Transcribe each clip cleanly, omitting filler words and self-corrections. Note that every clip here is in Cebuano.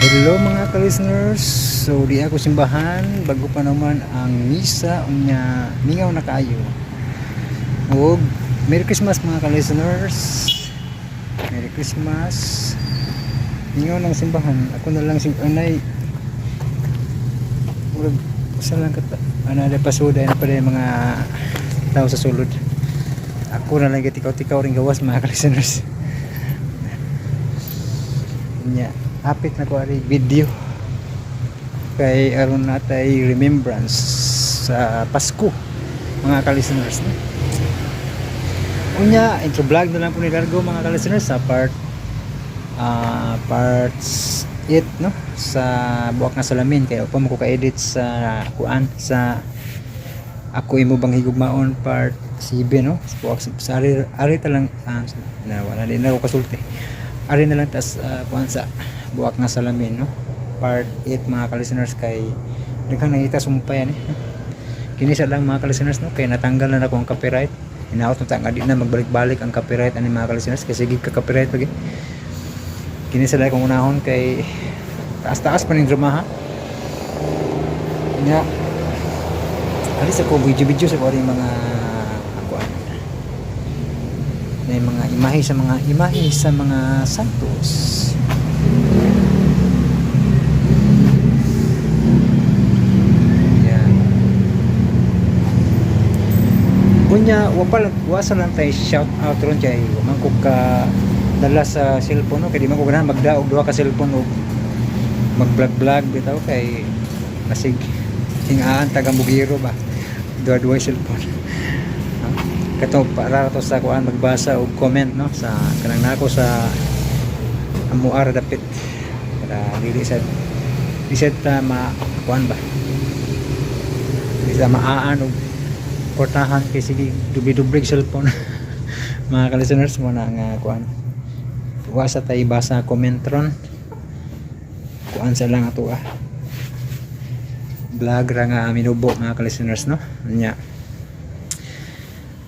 Hello, mga ka-listeners. So di ako simbahan, bago pa naman ang misa, unya mingaw na kaayo. Ug Merry Christmas, mga ka-listeners. Merry Christmas. Mingaw ng simbahan. Ako na lang sing anay. Murag usa lang kata ana na pasuday na pala yung mga tao sa sulod. Ako na lang gitikaw-tikaw rin gawas, mga ka-listeners. Nya, hapit na ko ari video kay aron natay remembrance sa Pasko, mga ka-listeners, no? Unya, intro vlog na lang po ni Largo, mga ka-listeners, sa parts 8, no, sa Buak nga Salamin, kay pa mo ko ka-edit sa kuan, sa Ako Imo Bang Higugmaon part 7, no, sa buak sa ari, ari ta lang, na wala din na ako kasulti, ari na lang tas kuan sa Buak nga Salamin, no, part 8, mga ka-listeners, kay daghang nangita sumpay ani, no? Kini sa lang, mga ka-listeners, no, kay natanggal na nako ang copyright. Hinaot na ta nga di na magbalik-balik ang copyright ani, mga ka-listeners, kasi sige ka copyright pagi. Kini sa lang kung unahon kay taas-taas pa ning drama ha. Nya, alis ako video-video sa ko mga ako na yung mga imahe sa mga santos. Yan. Unya, wa pa wa sa lang tay shout out ron kay man ko ka dala sa cellphone, no, kay di man ko ganahan magdaog duha ka cellphone og mag-vlog vlog bitaw, kay basig hingaan taga mugiro ba duha-duha cellphone, no? Kato para to sa kuan, magbasa og comment, no, sa kanang nako sa amuara dapit para dili sa di sa ta ma kuan ba, di sa maaan og portahan kay sige dubli-dublig cellphone, mga ka-listeners mo na nga kuan. Wa sa tay basa comment ron, kuan sa lang ato ah, vlog ra nga minubo, mga ka-listeners, no. Nya,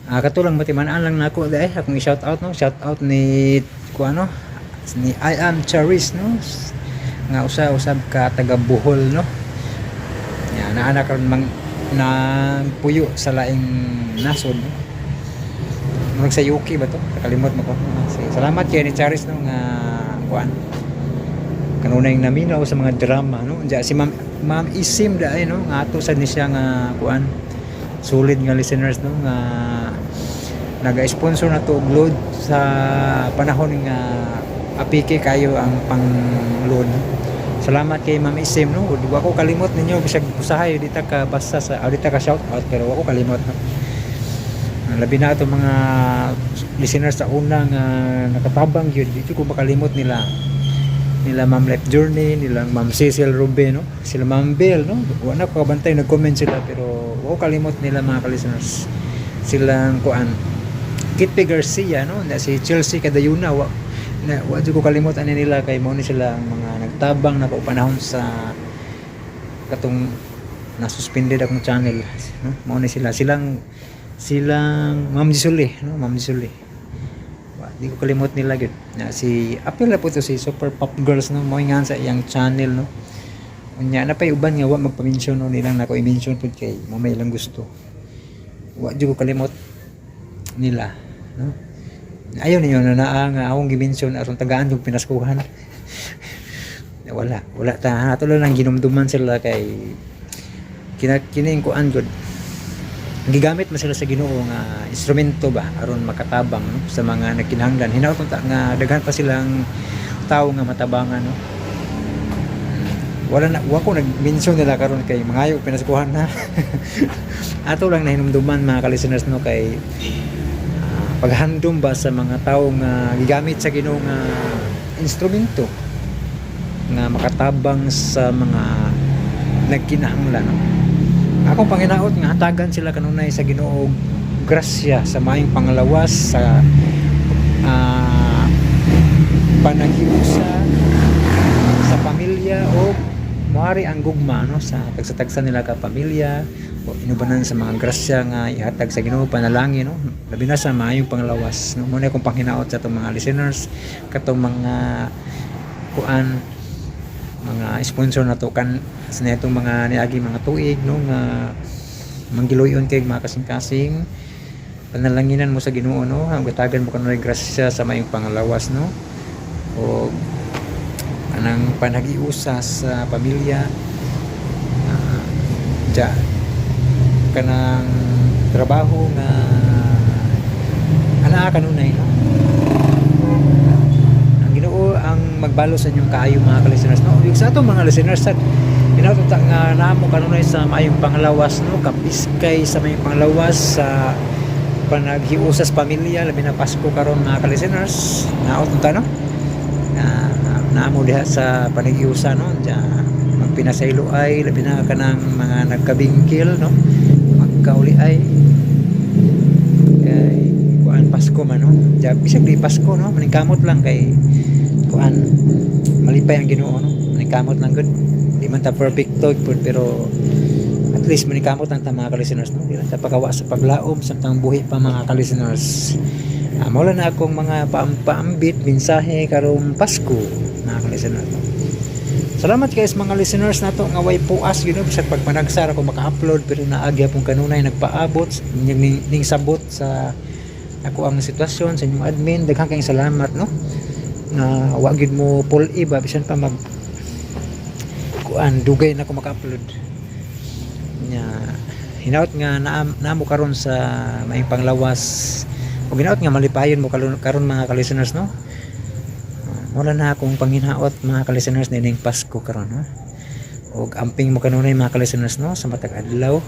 kato lang matiman-an lang nako dai akong i-shout out, no. Shout out ni kuan, no, ni I Am Charis, no, nga usa usab ka taga Bohol, no. Ya, naa na karon mang nagpuyo sa laing nasod, no? Murag sa UK ba to, nakalimot mo ko. Sige, salamat kay ni Charis, no, nga kuan kanunay naminaw sa mga drama, no. Diya si Ma'am Isim daay, no, nga ato sad ni siya nga kuan, solid nga listeners, no, nga naga-sponsor na to og load sa panahon nga apike kayo ang pang-load. Salamat kay Ma'am Isim, no. Di ko kalimot ninyo bisag usahay di ta ka basta sa di ta ka shout out, pero wa ko kalimot, no. Labi na ato mga listeners sa una nga nakatabang yun, di ko makalimot nila nila Ma'am Life Journey, nilang Ma'am Cecil Rube, no? Sila Ma'am Bell, no? Wala ko kabantay nag-comment sila, pero wa ko kalimot nila, mga ka-listeners. Silang kuan Kitty Garcia, no? Na si Chelsea Cadayuna, wa na wa jud ko kalimot ani nila kay mao ni sila ang mga nagtabang na panahon sa katong na-suspended akong channel, no? Mao ni sila, silang silang Ma'am Jisuli, no? Ma'am Jisuli. Wa, di ko kalimot nila gyud. Na si apil na po to si Super Pop Girls, no, mo nga sa iyang channel, no. Unya na pay uban nga wa magpa-mention, no, nilang nako i-mention pud kay mo may ilang gusto. Wa jud ko kalimot nila, no. Ayaw ninyo na naa nga akong gi-mention aron tagaan yung pinaskuhan. Wala, wala ta ato lang ginumduman sila kay kina kining kuan gud, gigamit man sila sa Ginoo nga instrumento ba aron makatabang, no, sa mga nagkinahanglan. Hinaot ta nga daghan pa silang tao nga matabangan, no. Wala na, wa ko nag-mention nila karon kay mangayo pinaskuhan na. Ato lang nahinumduman, mga ka-listeners, no, kay paghandom ba sa mga tao nga gigamit sa Ginoo nga instrumento nga makatabang sa mga nagkinahanglan, no. Akong panginaot nga hatagan sila kanunay sa Ginoo og grasya sa maayong panglawas, sa panaghiusa sa pamilya o moari ang gugma, no, sa tagsa-tagsa nila ka pamilya o inubanan sa mga grasya nga ihatag sa Ginoo, panalangin, no, labi na sa maayong panglawas, no. Mo na akong panghinaot sa atong mga listeners, katong mga kuan Mga sponsor na to kan sa netong mga niagi mga tuig, no, nga manggiluyon kay mga kasing-kasing. Panalanginan mo sa Ginoo, no, ang gatagan mo kanunay grasya sa mayong panglawas, no, o anang panhagiusa sa pamilya, ja kanang trabaho nga anaa kanunay, no. Ang Ginoo ang magbalo sa inyong kaayo, mga ka-listeners, no. Ug sa atong mga listeners sad hinaot nga namo kanunay sa maayong panglawas, no, kapiskay sa maayong panglawas sa panaghiusas pamilya, labi na Pasko karon, mga ka-listeners. Naot unta, no, na naamo diha sa panaghiusa, no, diya magpinasaylo ay labi na kanang mga nagkabingkil, no, magkauli ay kay kuan Pasko man, no. Diya bisag di Pasko, no, maningkamot lang kay kuan malipay ang Ginoo, no. Maningkamot lang gud, di man ta perfecto pud, pero at least maningkamot lang ta, mga ka-listeners, no. Di lang ta pakawa sa paglaom samtang buhi pa, mga ka-listeners. Mao lang na akong mga paambit mensahe karong Pasko, mga ka-listeners, no? Salamat guys, mga listeners nato nga way puas yun, no? Bisag pagpanagsara ako maka-upload, pero naagya pong kanunay nagpaabot ning sabot sa ako ang sitwasyon sa inyong admin. Daghan kayong salamat, no, nga wa gyud mo pull iba bisan pa mag kuan dugay na ako maka-upload nya. Hinaot nga naamo karon sa maayong panglawas ug hinaot nga malipayon mo karon karon, mga ka-listeners, no. Wala na akong panghinaot, mga ka-listeners, nining Pasko karon, no. Ug amping mo kanunay, mga ka-listeners, no, sa matag adlaw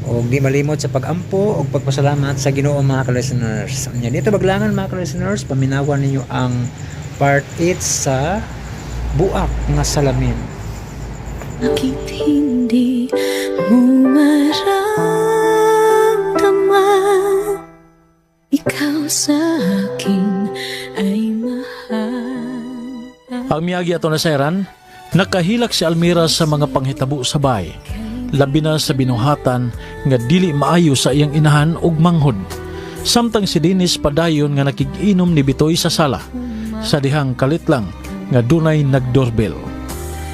ug di malimot sa pagampo ug pagpasalamat sa Ginoo, mga ka-listeners. Nya dito baglangan, mga ka-listeners, paminawan ninyo ang part 8 sa Buak nga Salamin. Bakit hindi mo maramdaman? Ikaw sa akin ay mahal. Ang miyagi ato nasayran, nakahilak si Almira sa mga panghitabo sa bahay. Labi na sa binuhatan nga dili maayo sa iyang inahan ug manghod. Samtang si Dennis padayon nga nakig-inom ni Bitoy sa sala. Sa dihang kalit lang nga dunay nagdoorbell.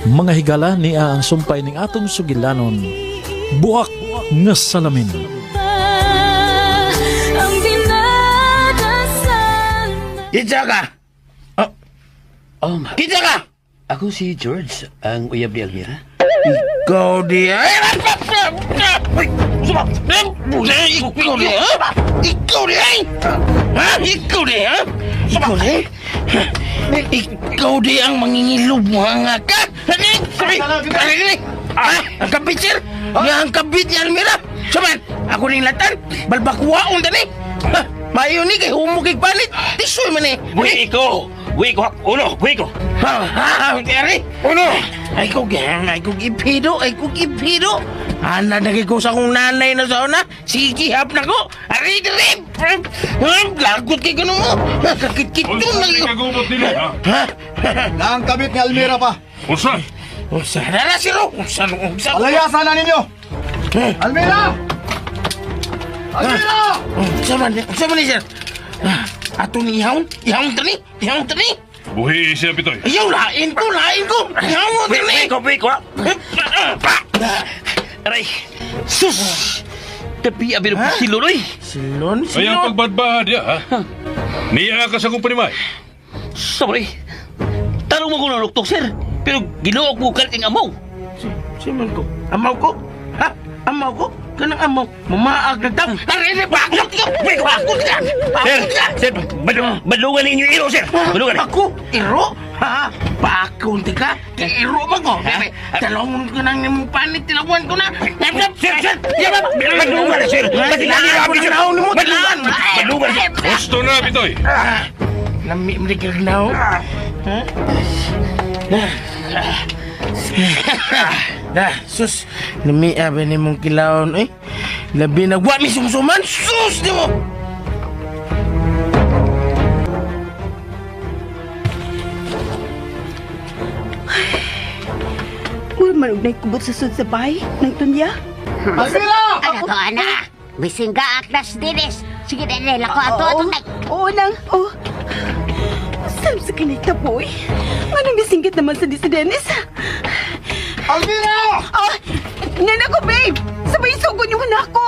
Mga higala, niya ang sumpay ning atong sugilanon. Buak nga Salamin. Ang dinadasal na Kinsa ka? Oh, oh ma. Kinsa ka? Ako si George, ang uyab ni Almira. Ikaw di ay! Uy! Suma! Ikaw di ha? Ikaw di ay! Ha? Ikaw di ha? Ikaw di? Ikaw di ang mangingilubwanga ka? Ah, ang kabit, sir! Nga ang kabit ni Almira! Saman, ako ning latan! Balbakwaon tani! Ha, maayo ni kay humok kay panit! Tisoy man eh! Buhi ko! Buhi ko! Uno! Buhi ko! Ha, ha, ari! Uno! Ay ko gang, ay ko gipido, ay ko gipido. Ana nagay ko sa akong nanay na sa una. Sige, hap na ko. Ari, diri. Lagot kay kuno mo. Kakit-kit Unsa na may kagubot nila, ha? Ha? Naang kabit ni Almira pa. Unsa? Unsa na na siro? Unsa unsa? Palayasan na ninyo! Almira! Almira! Unsa man ni sir? Ah, ato ni ihawon, ihawon tani, ihawon tani. Buhi siya, Pitoy. Ayaw, lain ko, lain ko. Ihawon tani. Buhi ko, buhi ko, ha? Aray! Sus! Tapi abi na silon, oy! Silon, Ay, ang silon. pagbadbad ya, ha? Niya ka sa akong panimay. Sorry. Tarong mo ko nanuktok, sir. Pero ginuok mo kalit ang amaw. Simon ko. Amaw ko? Ha? Amaw ko? Kanang amaw. Mamaag na tao. Aray, aray, bakot ka! Bakot ka! Sir, Bakot ka! sir, badlungan ninyo iro, sir. Badlungan. Ako? Iro? Ha? Bakot ka? Iro ba ko? Talongon ko nang nimong panit. Tilawan ko na. Sir, sir! Badlungan, sir! Badlungan, sir! Badlungan! Badlungan, sir! Gusto na, Pitoy. Lami mo rin kagnaw. Ha? Dah, sus. Lami abi ni mong kilawon, eh. Labi na wa mi sumsuman. Sus di mo. Uy, man og kubot sa sud sa bahay ng tunya. Almira! Ano to, ana? Bising ka, Atlas Dinis. Sige, dali, lako ato, ato, Oo, oo nang, oo. Saan sa Kinita, boy. Anong nisingkit naman sa di si Dennis? Almira! Ah, nana ko, babe! Sabay sugo niyo na ako!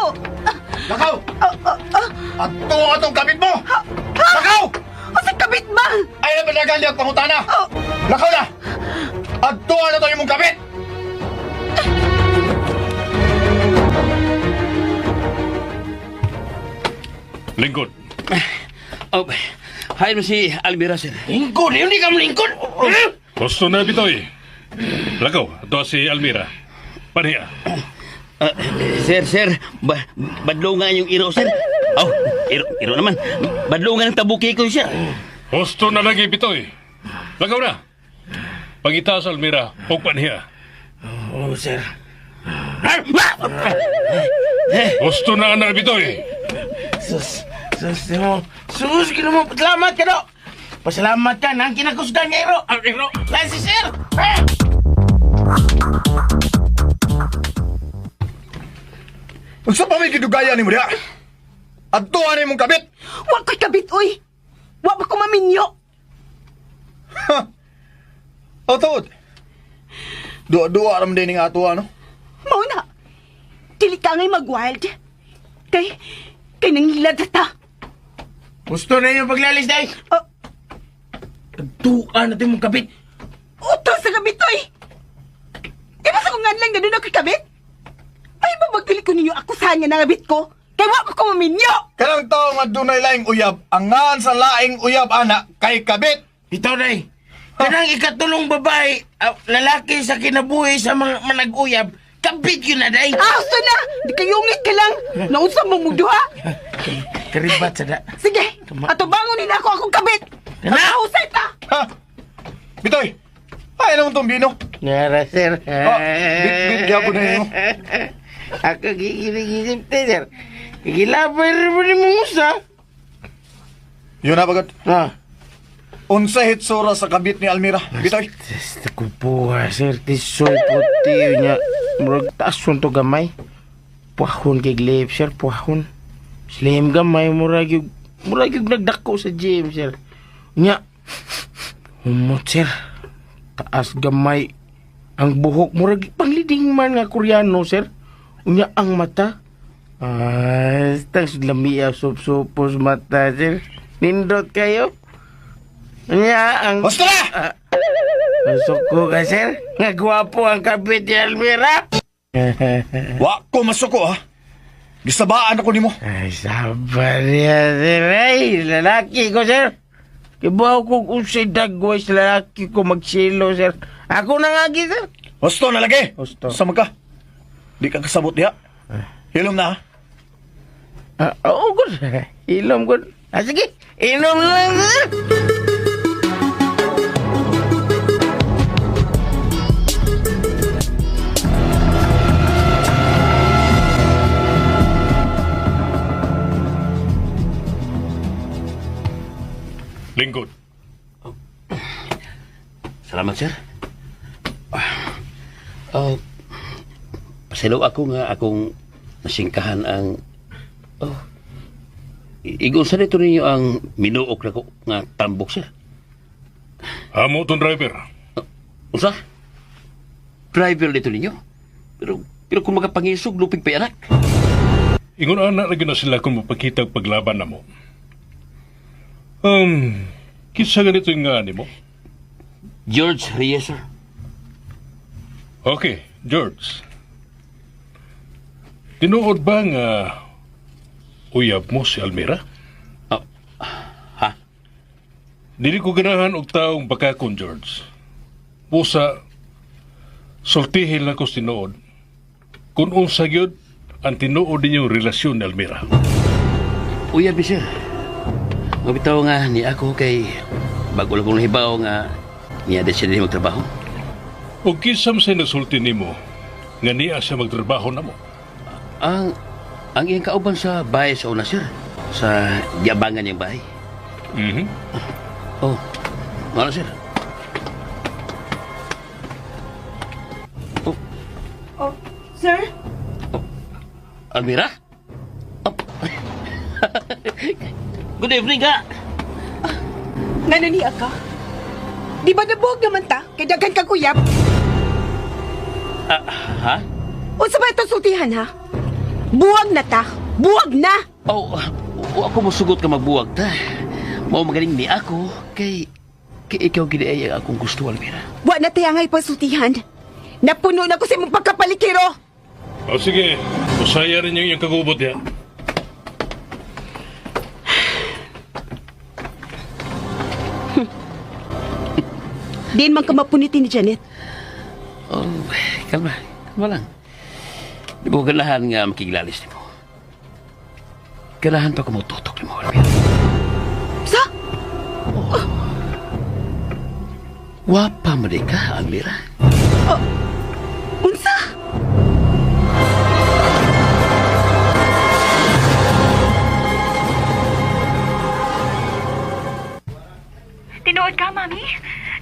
Lakaw! Ah, ah, ah, Adto atong kabit mo! ha? Lakaw! Asa kabit ba? Ay na panagan diya pangutana! Oh. Lakaw na! Adto na to imong kabit! Lingkod. Oh, hi mo si Almira, sir. Lingkod, hindi ka lingkod. Gusto na, Bitoy. Lakaw, ato si Almira. Panhiya. Ah, sir, sir, ba badlongan yung iro, sir. Oh, iro, iro naman. Badlongan ang tabuki ko, sir. Gusto na lagi, Bitoy. Lakaw na. Pangita sa Almira, og panhiya. Oh, sir. Gusto na anak, Bitoy. Sus, sus, mo. Sus, gino mo. Pasalamat ka, do. Pasalamat ka nang kinakusdan nga iro. Ang iro. Lan si sir. Eh! Unsa pa may gidugayan nimo diha? Adto na imong kabit! Wa ko'y kabit, uy! Wa pa ko maminyo! Ha! O tuod. Duwa-duwa ra man din ning ato ano. Mao na! Dili ka ngay mag-wild. Kay, kay nanghilad ta. Gusto na yung paglalis, day. Ah, Tuan natin mong kabit. utos sa kabit, uy! Di ba sa kung lang ganun ako'y kabit? Ay, babagdili ko ninyo ako saan nga nangabit ko? Kay wa pa ko maminyo! Kanang tao nga dunay laing uyab, ang ngaan sa laing uyab ana kay kabit. Ito, day. Kanang ikatulong babae, ah, lalaki sa kinabuhi sa mga manag-uyab, kabit yun na, day. Ah, gusto na! Di kayungit ka lang! Nausa mo mugduha! Karibat sa da. Sige! Ato bangon nila ako akong kabit! Kana! Mahusay ta! Ha? Bitoy. Ay naman tong bino. Nara, sir. Ah, bit-bit gyapon na nimo. Ako gigilig-isip, te, sir. Gigilabay rin mo ni mong usa. Yun na bagat. Ah. Unsa hitsura sa kabit ni Almira? Bitoy. Testa ko po, ah, sir. Tisoy puti niya. Murag taas to gamay. Puahon kay glip, sir. Puahon. Slim gamay. Murag yung, murag yung nagdako sa gym, sir. Nya. Humot, sir. Taas gamay. Ang buhok, murag pangliding man nga Koreano, sir. Unya ang mata. Ah, tas lamia sup-supos mata, sir. Nindot kayo. Unya ang... Basta na! Masuko ka, sir. Nga gwapo ang kapit ni Almira. Wa ko masuko ha. Gisabaan ako nimo. Ay, sabar niya, sir. Ay, lalaki ko, sir. Kibaw kong unsay dagway sa lalaki ko magsilo, sir. Ako na nga, gi, sir. Husto na lagi. Husto. Sama ka. Di ka kasabot diha. Hilom na ha. Ah, oo, good. Ilom, good. Ah, sige. Inom lang, sir. Lingkod. Salamat, sir. Oh, pasilaw ako nga akong nasingkahan ang... Oh, igon sa nito ninyo ang minuok na ko nga tambok, sir. Amo tong driver. Unsa? Driver nito ninyo? Pero kung makapangisog, lupig pa anak. Ingon ana ra gyud na sila kung mapakita og paglaban namo. Kinsa ganito yung nga nimo? George Reyes, sir. Okay, George. Tinuod ba nga uyab mo si Almira? Oh, ha? Dili ko ganahan og taong bakakon, George. Busa, sultihin lang ko sa tinuod. Kung unsa gyud ang tinuod ninyong relasyon ni Almira. Uyab ni sir. Mabitaw nga ni ako kay bago lang kong nahibaw nga niya di siya din magtrabaho. O kinsa man sa nasulti nimo nga niya siya magtrabaho namo. Ang iyang kauban sa bahay sa una, sir. Sa giabangan niyang bahay. Mhm. Oh, ano, sir? Oh, Oh, sir? Almira? Oh. Good evening, ka. Ngano niya ka? Di ba nabuog naman ta? Kay daghan kag uyab. Ah, ha? Unsa ba itong sultihan ha? Buwag na ta. Buwag na! Oh, oh, ako mosugot ka magbuwag ta. Mao magaling ni ako kay kay ikaw gid ay ang akong gusto, Almira. Wa na tayangay pagsultihan. Napuno na ko sa imong pagkapalikiro. O sige, usaya rin yung iyong kagubot niya. Diin man ka mapuniti ni Janet. Oh, kalma. Kalma lang. Di mo ganahan nga makiglalis nimo. Ganahan pa ko motutok nimo, Almira. Sa? Wapa man di ka, Almira. Unsa? Tinuod ka, Mami?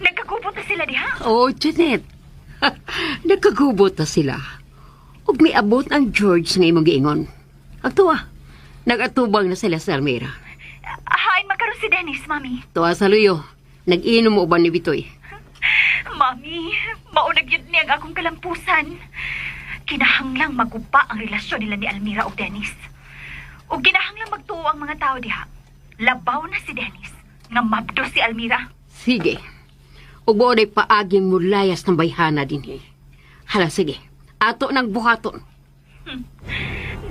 Nagkagubot na sila diha? Oh, Janet. Nagkagubot na sila. Ug miabot ang George nga imong giingon. Agtuwa. Nagatubang na sila sa Almira. Hain magkaroon si Dennis, Mami. Tuwa sa luyo. Nag-inom mo uban ni Bitoy. Mami, maunag yun niya ang akong kalampusan. Kinahanglang maguba ang relasyon nila ni Almira o Dennis. O kinahanglang magtuo ang mga tao diha. Labaw na si Dennis, nga mabdo si Almira. Sige. Ug mo ay paaging mulayas ng bayhana dinhi. Hala, sige. Ato nang buhaton.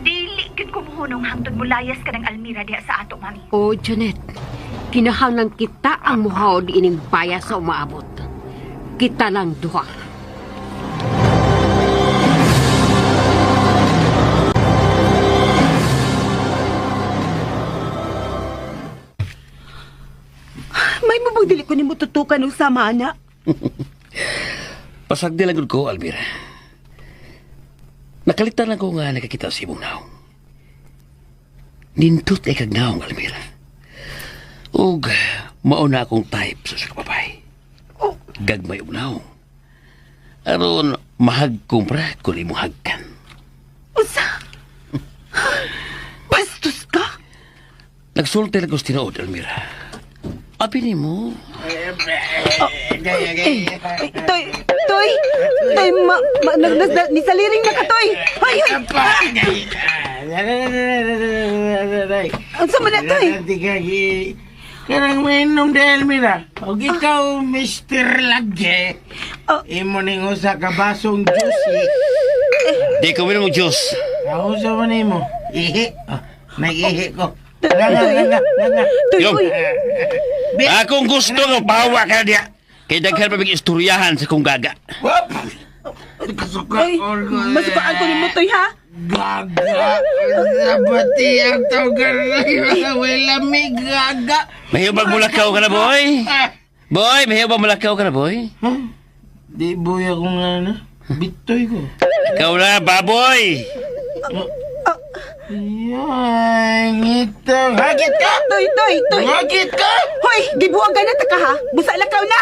Dili gyud kumuhunong hangtod mulayas ka ng Almira diha sa ato, Mami. O, Janet. Kinahanglan kita ang muhaod ining baya sa umaabot. Kita lang duha. May mabang dili ko nimo tutukan og sama ana. Pasagdi lang gud ko, Almira. Nakalitan lang ko nga nakakita sa imong naong. Nindot ay kag naong, Almira. Ug mao na akong type sa sa babae. Oh. Gagmay og naong. Aron mahagkumpra kung imong hagkan. Unsa? Bastos ka? Nagsulti lang ko sa tinuod, Almira. Abi nimo, Eh, ay, toy, toy, toy, ma, ma, nag, nag, nag, nisaliring na ka, toy. Hoy, hoy. Unsa man na, toy? Kanang mainom dahil mira. Og ikaw, Mr. Lagge, Oh. imo ning usa ka basong juice. di ko minom og juice. Ako sa man nimo. Ihi. Oh, nag-ihi ko. Toy, Nga, nga, toy. nga, nga, nga. Toy, Yung. uy. Akong gusto nga pawa ka diya. Kay daghan pa mig istoryahan sa kong gaga. Wap! Kasuka Ay, masupaan ko nimo, toy, ha? Gaga. Sabati ang tawag na wala may gaga. Mahiyobag mulakaw ka na, boy. Boy, mahiyobag mulakaw ka na, boy. Huh? Di boy ako nga na. Bitoy ko. Ikaw na, baboy! Yan, ito. Hagit ka! Toy, toy, toy. Hagit ka! Hoy, gibuwag ka na ta ka, ha? Busa lakaw na.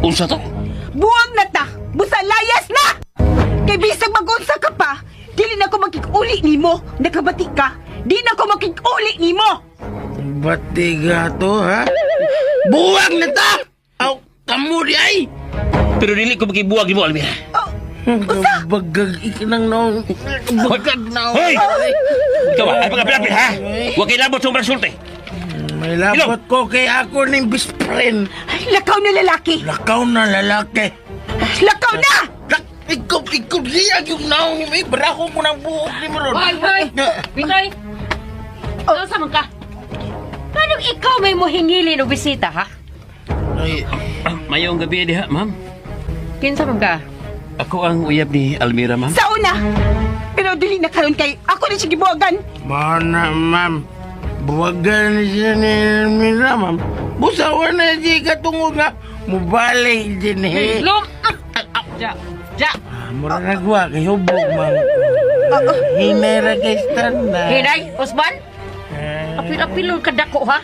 Unsa to? Buwag na ta. Busa layas na. Kay bisag magunsa ka pa, dili na ko makikuli nimo. Nakabati ka. Di na ko makikuli nimo. Batiga to, ha? Buwag na ta! Aw, kamu di ay! Pero dili ko makibuwag nimo, Almira. Oh, Usa! Bagag ikinang naong. Bagag naong. Hoy! Ikaw ba? Ay, pagkapilapit, ha? Huwag kay labot sa umang sulti. May labot ko kay ako ning best friend. Ay, lakaw na lalaki. Lakaw na lalaki. Lakaw na! Lak, ikaw, ikaw diya yung naong ni Brako ko ng buhok ni Maron. Hoy, hoy! Bitoy! Oh. Saan man ka? Anong ikaw may muhingilin o bisita, ha? Ay, Mayong gabi diha, ma'am. Kinsa man ka? Ako ang uyab ni Almira, ma'am. Sa una. Pero dili na karon kay ako na siya gibuwagan. Mana, ma'am. Buwagan ni siya ni Mira, ma'am. Busawan na siya katungod nga. Mubalik din eh. Lum! Ja! Ja! Mura nagwa kay hubog, ma'am. Hinay ra kay standard. Hinay, Osman? Apil-apilon ka dako, ha?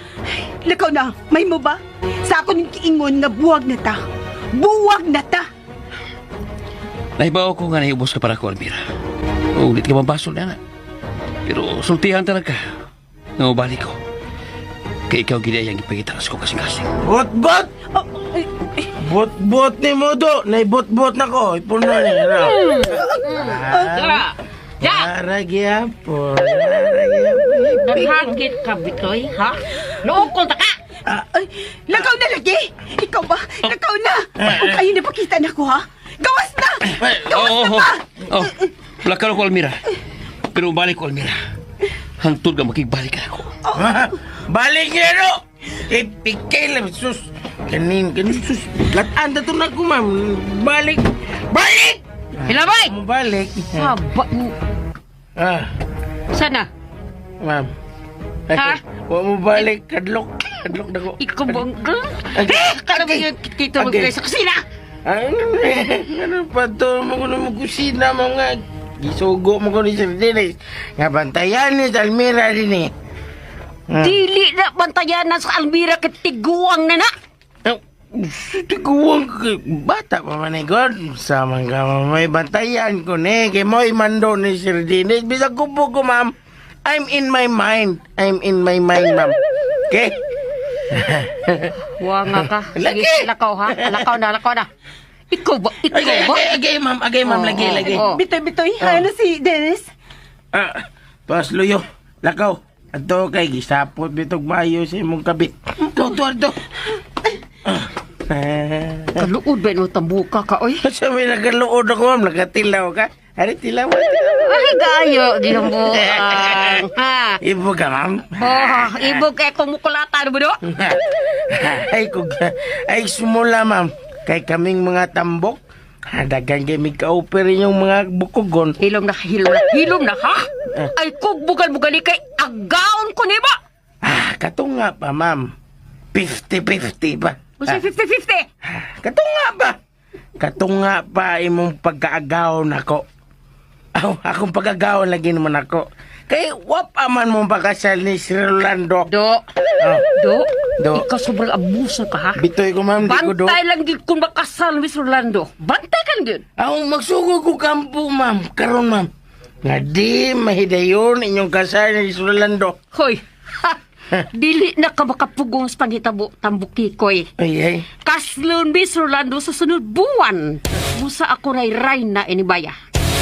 Lakaw na, may mo ba? Sa ako ning kiingon nga buwag na ta. Buwag na ta. Nahibaw ko nga nahiubos ka para ko, Almira. O, ulit ka mabasol na na. Pero sultihan talaga. Nga mabalik ko. Kay ikaw gid ay ang ipangitaras ko kasing-kasing. Bot-bot! Oh, ay, ay, Bot-bot ni mo do. Naibot-bot na ko. Ipon na ni. Ano? Dara. Ja, Para gyapon. Para gyapon. naghagit ka bitoy, ha? Noong ta ka. ay, lakaw na lagi! Ikaw ba? Lakaw na! Kung kayo napakita na ko, ha? Gawas na! Gawas na pa! Oh, plakar ko Almira. Pero balik ko Almira. Hangtod nga makigbalik ka ako. Ha? Balik niya no! Eh, pikay lang, sus. Kanin, kanin, sus. Lataan na to na ko, ma'am. Balik! Balik! Hilabay! Balik. Haba. Ah, Sana? ma'am. Ha? Wa mo balik, kadlok. Kadlok na ko. Ikaw bang... Agay. Eh, kada ba yung kita mo Agay. sa kusina? Ay, ano pa to? Mo ko na mo kusina, mga gisugo mo ko ni Sir Dennis. Nga bantayan ni Almira din eh. Dili na bantayanan sa Almira kay tiguang na na. Tiguang bata pa man eh, God. Samang ka may bantayan ko ni. Kay mo'y mando ni Sir Dennis. Bisag kubo ko, ma'am. I'm in my mind. I'm in my mind, ma'am. Okay? Wa nga ka. Sige, Lagi. lakaw ha. Lakaw na, lakaw na. Ikaw ba? Ikaw Agay, ba? agay, agay, ma'am. Agay, ma'am. Oo, Lagi, oo, lagi. oo. Bitoy, bitoy, ano si Dennis? Ah, pas luyo. Lakaw. Ato kay gisapot bitog mayo sa imong kabit. To, to, to. Ah. Kaluod ba no tambuka ka oy? Sa may nagaluod ako, ma'am. Nagatilaw ka. Ari, tilaw. tilaw. Ay gayo gihambuang. Ha. Ibo ka, ma'am. Oh, ibog kay kumukulatan mo do. Ay, kug, ay sumula, ma'am. Kay kaming mga tambok. Dagan kay mi ka-offer yung mga bukogon. Hilom na, hilom na, hilom na ha. Ay kug bugal-bugali kay agaon ko nimo. Ah, katunga pa, ma'am. 50-50 pa. Usa 50-50. Katunga pa. Katunga pa imong pagkaagaw nako. Aw, akong pagkaagaw lagi naman ako. Kay wap aman mong pakasal ni Sir Rolando. Do. Oh, Do. Do. Ikaw sobrang abuso ka ha. bitoy ko ma'am, di ko do. Bantay lang gid kung makasal ni Sir Rolando. Bantay ka lang gid. Aw, magsugo ko kampo ma'am. Karon ma'am. Nga di mahidayon inyong kasal ni Sir Rolando. Hoy. Ha. Dili na ka makapugong sa panghitabo tambuki koy. Ay ay. Kaslon mi Sir Rolando sa sunod buwan. Busa ako ray ray na inibaya.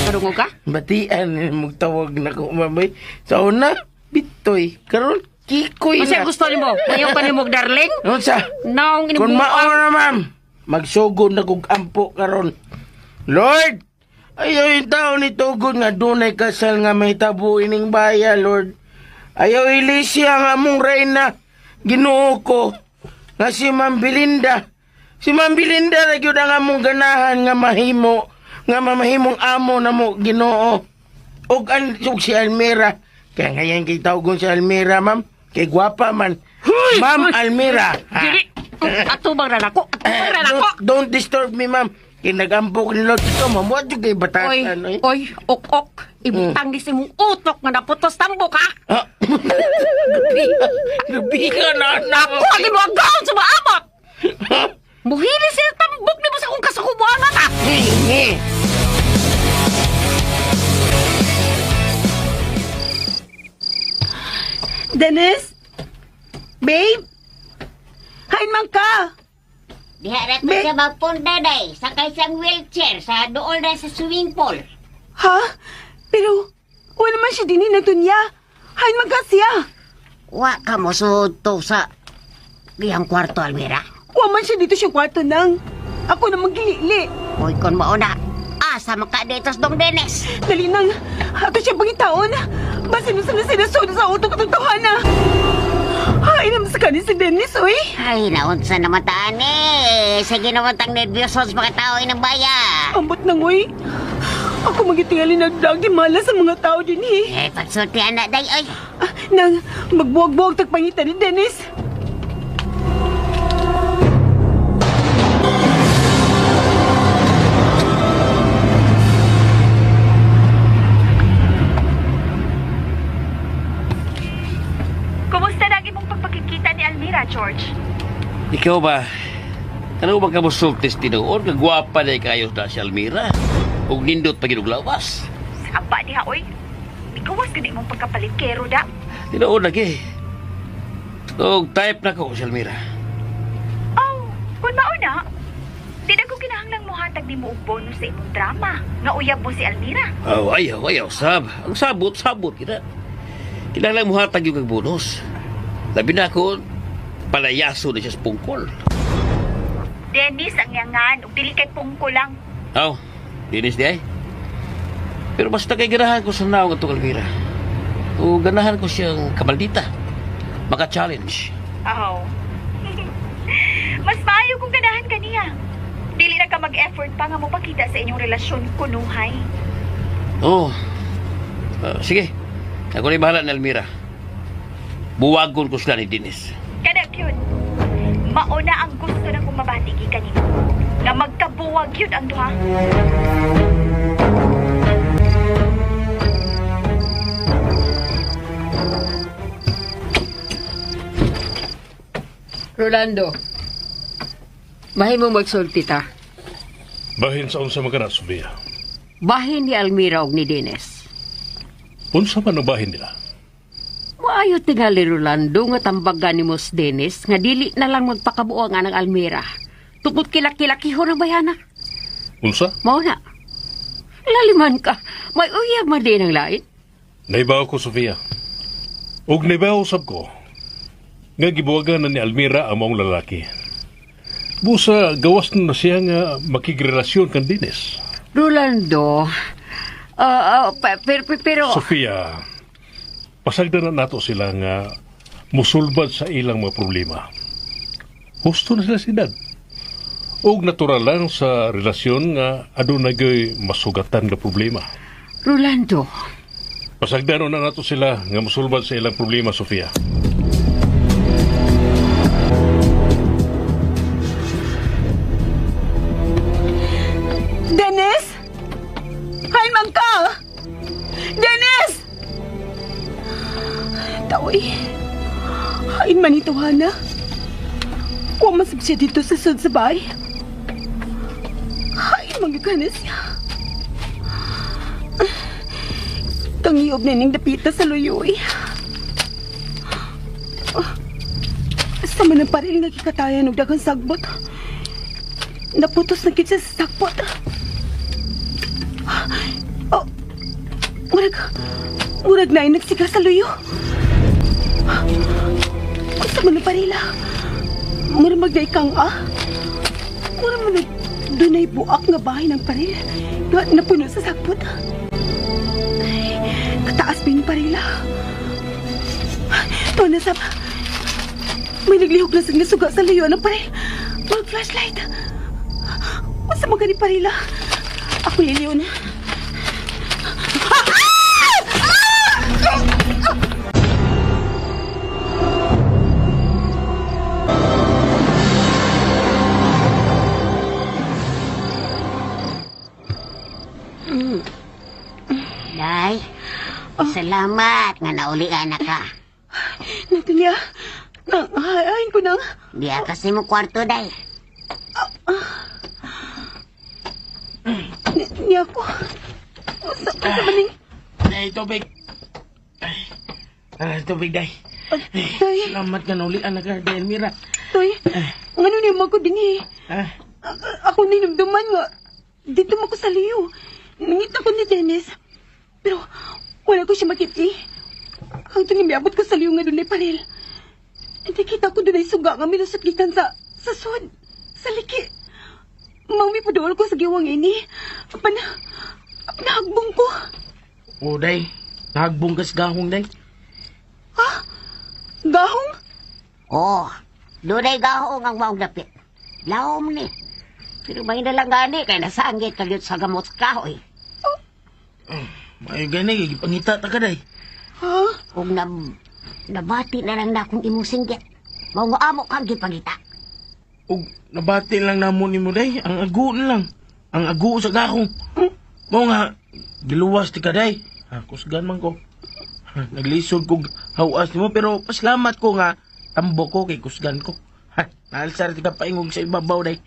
Karungo ka? Batian ni magtawag na ko ma'am. ay. Sa una, bitoy. Karon kikoy Kasi na. gusto nimo, ayaw ka nimo darling. Unsa? Naong Kung inimuang. mao na ma'am, magsugod na kog ampo karon. Lord, ayaw yung tao ni Tugod nga dunay kasal nga may tabo ining baya, Lord. Ayaw ilisi ang among reyna, Ginoo ko, nga si Ma'am Belinda. Si Ma'am Belinda na gyud ang among ganahan nga mahimo, nga mamahimong amo na mo, Ginoo. Og an og si Almira. Kaya ngayon kay tawgon si Almira, ma'am. Kay gwapa man. Ma'am Almira. Ha? Dili. Atubang na nako. Atubang na nako. Don't disturb me, ma'am. Kay nagampo ko ni Lord ito, ma'am. What you kay Oy, batasan, oy? oy, ok-ok. Ibutang ni sa imong utok nga naputos tambok ha. Ah. Gabi ka na, na. Ako ang imo ang gaon sa maamot. Muhili siya tambok nimo sa akong kasukubuangan ha. Dennis? Babe? Hain man ka! Diha ra to Be- siya magpunta day. Sakay siyang wheelchair sa dool na sa swimming pool. Ha? Pero, wala man siya dinin na tunya. Hain man ka siya. Wa ka mo to sa iyang kwarto, Almira. Wa man siya dito siya kwarto nang. Ako na magilili. Uy, kon mauna. Asa man ka dito sa Dong Dennis? Dali nang, ato siya pangitaon. Basin mo sa sinasunod sa utok at tawhana. Hain naman sa kanin si Dennis, uy. Ay, naunsa naman taan eh. Sige naman tang nervyoso sa mga tao inang baya. Ambot nang, uy. Ako magitingali nagdagi mala sa mga tao din, eh. Eh, pagsulti anak day, oy. Ah, nang, magbuwag-buwag tagpangita ni Dennis. Kumusta na ang imong pagpakikita ni Almira, George? Ikaw ba? Ano ba ka mo sultis tinuod? Kagwapa na kayo na si Almira. Ug nindot pa ginog lawas. Saba diha, oy. Ikawas gani imong pagkapalikero da. Tinuod lagi. Og type na ko si Almira. Oh, kung mauna, di na ko kinahanglang mohatag nimo og bonus sa imong drama. Nga uyab mo si Almira. Oh, ayaw, ayaw, sab. Ang sabot, sabot kita. Kinahanglan mo hatag yung kag bonus. Labi na ako, palayaso na siya sa pungkol. Dennis ang yangan, ug dili kay pungko lang. Aw, dinis di ay. Pero basta kay ganahan ko sa naong atong Almira. O ganahan ko siyang kamaldita. Maka-challenge. Oh. Mas maayo kung ganahan ka niya. Dili na ka mag-effort pa nga mopakita sa inyong relasyon kunuhay. Oo. Ah, sige. Ako na bahala ni Almira. Buwagon ko sila ni Dennis. Kana gyud. Mauna ang gusto na kong mabati gikan nimo. Nga magkabuwag yun ang duha. Rolando, mahimo magsulti ta. Bahin sa unsa man kana, Sofia. Bahin ni Almira og ni Dennis. Unsa man ang bahin nila? Maayo tingali Rolando nga tambagan ni Mos Dennis nga dili na lang magpakabuo nga ng Almira. Tungkol kilaki-lakihon ang bayana. Unsa? Mao na. Laliman ka. May uyab man din ang lain. Naibaw ko, Sofia. Ug naibaw sab ko nga gibuwagan na ni Almira ang maong lalaki. Busa gawas na siya nga makigrelasyon kan Dennis. Rolando, pero, Sofia, pasagdan na nato sila nga musulbad sa ilang mga problema. Husto na sila sa edad. Og natural lang sa relasyon nga aduna gyoy masugatan nga problema. Rolando, Pasagdan na nato sila nga musulbad sa ilang problema, Sofia. Dennis? Hay man ka! Dennis! Taoy. Hain man ito, Hana. Wa man sab siya dito sa sud sa bahay. Hain man gyud ka na siya. Kangiob na ning dapita sa luyoy. Sa man ang paril nga gikatayan og daghang sagbot. Naputos na gid siya sa sagbot. Oh, murag na ay nagsiga sa luyo. Unsa man ang parila? Murag magday kang ah. Murag man dunay buak nga bahay ng paril. Nga napuno sa sagbot. Ay, kataas ba yung parila? Tuwa na sab. May naglihok na sa nasuga sa luyo ng paril. Murag flashlight. Unsa man gani parila? Ako liliw na. Day, salamat nga naulian na ka. Natalia, nang hain ko nang. Diya kasi mo kwarto, Day. Niya ako. Unsa man ning Day, tubig. Ay, tubig, Day. Tay, Salamat nga naulian na ka, Day Almira. Toy, ngano niyo mo ko dinhi? Ah, Ako ninumduman nga. Dito mo ko sa liyo. Nangita ko ni Dennis. Pero wala ko siya makiti. Ang tunging miabot ko sa liyo nga dunay paril. Hindi kita ko dunay suga nga minusot gikan sa sud, sa liki. Mami padol ko sa giwang ini. Apan nahagbong ko. oh, Day. Nahagbong ka sa gahong, Day. Ha? Gahong? Oh, dunay gahong ang maong dapit. Lawom ni. Pero may na lang gani kay nasanggit ka gyud sa gamot sa kahoy. Ay, gani, gipangita ta ka, Day. Ha? Kung nabati na lang na akong imong singgit. Mao nga amo kang gipangita. Ug nabati lang namo nimo, Day. Ang ago na lang. Ang ago sa gahong. Mao nga, giluwas ti ka, Day. Ha, kusgan man ko. Ha, naglisod kog hawas nimo pero pasalamat ko nga tambo ko kay kusgan ko. Ha, naalsar ti ka paingog sa ibabaw, Day.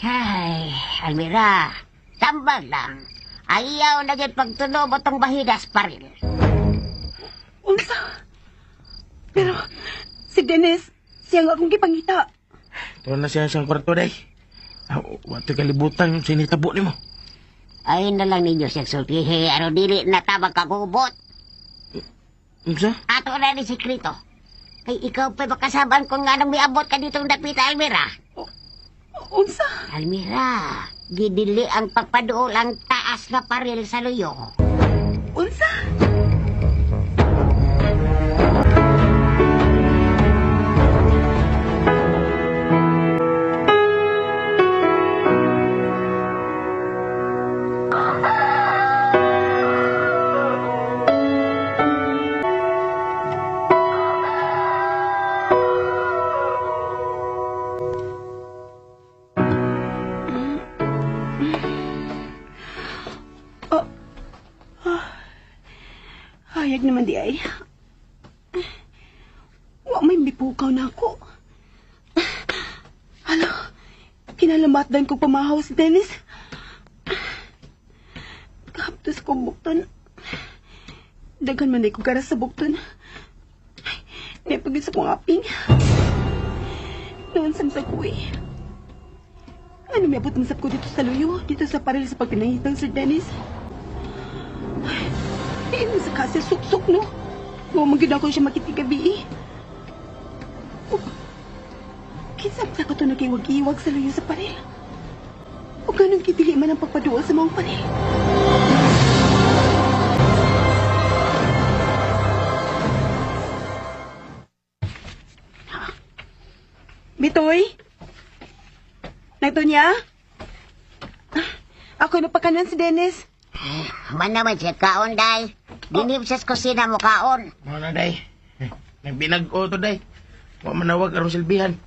Ay, Almira, tambag lang. Ayaw na gyud pagtunob atong bahidas paril. Unsa? Pero si Si Dennis, siya nga akong gipangita. Tuon na siya siyang kwarto, day. Wa to'y kalibutan yung sinitabo nimo. Ay na lang ninyo siyang sultihi, aron dili na ta magkagubot. Unsa? Ato na ni sikreto. Kay ikaw pa'y makasaban kung nga nang miabot ka ditong dapita, Almira. Unsa? Almira, gidili ang pagpaduol ang taas nga paril sa luyo. Unsa? Hayag naman di ay. Wa may mipukaw na ako. Hala, kinalamatdan ko pamahaw si Dennis. Kahaptos ko bukton. Daghan man di ko garas sa bukton. Ay, Naipagin sa kong aping. Noon samsa ko eh. Ano may abot masap ko dito sa luyo, dito sa paril sa pagpinangitang Sir Dennis. Ay, mo sa kasi suksok no. Wa man gyud ako siya makita gabi eh. Ug kinsa sa ko to nagiwag-iwag sa luyo sa paril. O ganun kidili man ang pagpaduol sa maong paril. Bitoy? Nagtonya? Ako mapakanan si Dennis. Man naman siya kaon, day. Dinib siya sa kusina mo kaon. Mo na, day. Nagbinag-o to, day. Wa manawag aron silbihan.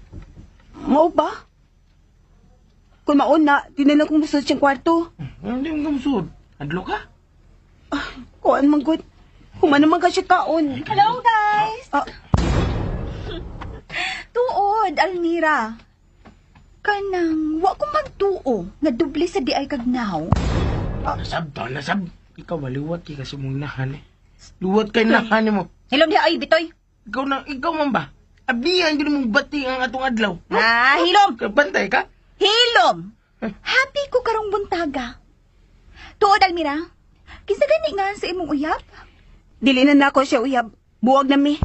Mao ba? Kung maon na, di na lang kong musod siyang kwarto. Ano di mo kamusod? Adlo ka? Kuan man gud. Human naman ka siya kaon. Hello, guys! Ah, Tuod, Almira. Kanang, wa ko magtuo nga doble sa di ay kagnaw. Nasab to, nasab. Ikaw maliwat kay kasi mong nahan eh. Luwat kay nahan mo. Hilom diha ay bitoy. Ikaw na, ikaw man ba? Abihan gid mong bati ang atong adlaw. Ah, hilom. Bantay ka? Hilom. Happy ko karong buntaga. Tuod, Almira. Kinsa gani nga sa imong uyab? Dili na nako siya uyab. Buwag na mi.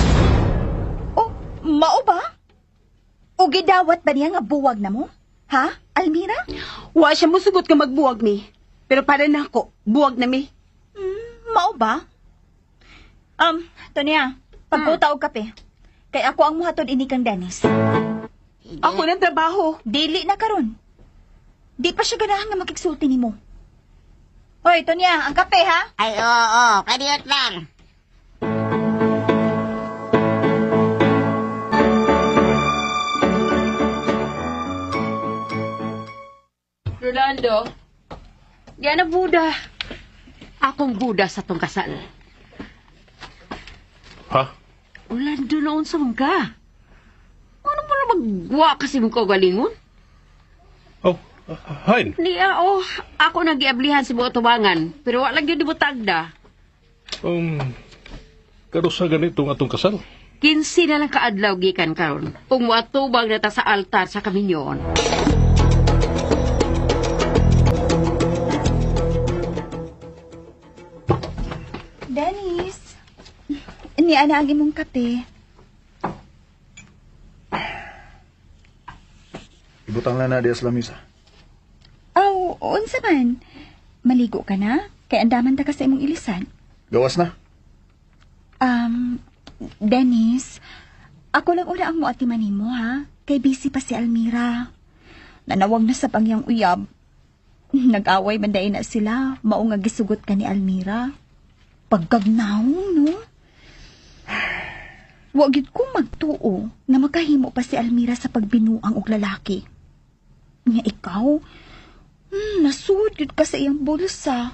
Oh, mao ba? O gidawat ba niya nga buwag na mo? Ha, Almira? Wa siya musugot nga magbuwag mi. Pero para nako, buwag na mi. Mao ba? Tonya, pagputa og kape. Kay ako ang muhatod ini kang Dennis. Ako ng trabaho. Dili na karon. Di pa siya ganahan nga makigsulti nimo. Hoy, Tonya, ang kape ha? Ay, oo, kadiyot lang. Rolando, yan ang Buda. Akong Buda sa tong kasal. Ha? Orlando, noon sa ka. Ano mo na magwa kasi mong kagalingon? Oh, hain. Niya, oh, ako nag-iablihan sa buong tubangan. Pero wala gyud mo tagda. Karusa ganitong atong kasal? 15 na lang kaadlaw gikan karon. Ug moatubang na ta sa altar sa kaminyon. Dennis, niya na ang imong kape. Ibutang lang na diya sa lamisa. Aw, unsa man? Maligo ka na? Kay andaman ta ka sa imong ilisan. Gawas na. Dennis, ako lang una ang muatiman nimo ha. Kay busy pa si Almira. Nanawag na sa pangyang uyab. Nag-away man dahil na sila. Mao nga gisugot ka ni Almira. Pagkagnaw, no? Wa gid ko magtuo na makahimo pa si Almira sa pagbinuang og lalaki. Nya ikaw, nasud gid ka sa iyang bulsa.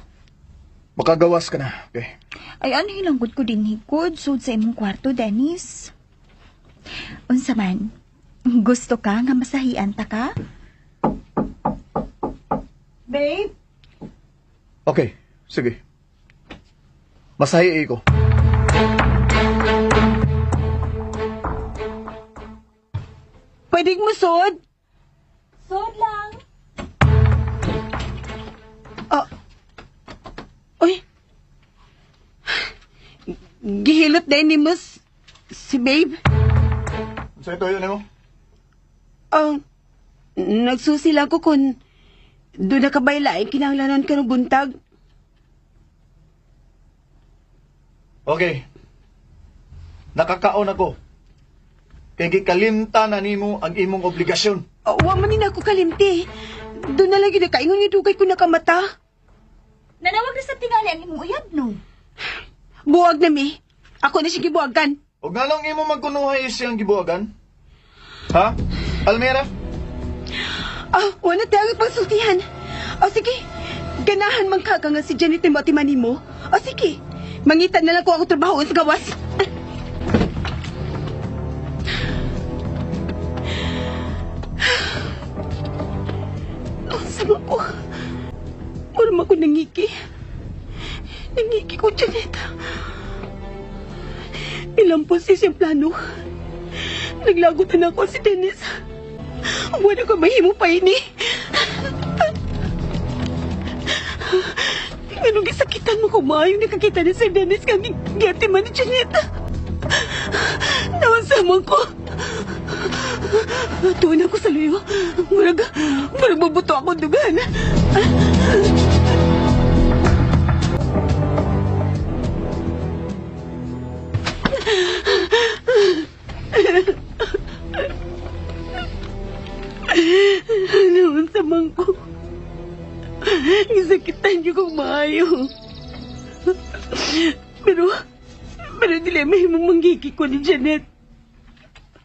Makagawas ka na, okay? Ay, ano hilangkod ko din higod, sud sa imong kwarto, Dennis. Unsa man, gusto ka nga masahian ta ka? Babe? Okay, sige. Masahi ko. Pwede mo sod? Sod lang. Ah. Uy. Gihilot din ni Mus si babe. Sa ito yun mo? Ang nagsusi lang ko kung doon na ka ba'y laing kinahanglanon ka ng buntag. Okay. Nakakaon ako. Kay gikalimta na nimo ang imong obligasyon. Oh, wa man ni na ako kalimti. Doon na lang yun nakaingon nga dugay ko nakamata. Nanawag na sa tingali ang imong uyab, no? Buwag na mi. Ako na siya gibuwagan. Og nganong imo magkunuhay siyang gibuwagan? Ha? Almira? Ah, wala tayo pagsultihan. O sige, ganahan man ka nga si Janet mo atiman nimo. O sige, mangita na lang ko ako trabaho sa gawas. Ang sama ko. Mura man ko nangiki. Nangiki ko, Janet. Ilang po siyang plano. Naglagot na ako si Dennis. Wala ko mahimo pa ini. Anong gisakitan mo kung maayong nakakita ni Sir Dennis kang giyati man ni Janet? Nawasaman ko. Tuon ako sa luyo. Murag, murag mabuto ako dugan. Nawasaman ko. Gisakitan niyo kong maayo. Pero, pero dili mahimo manggigi ko ni Janet.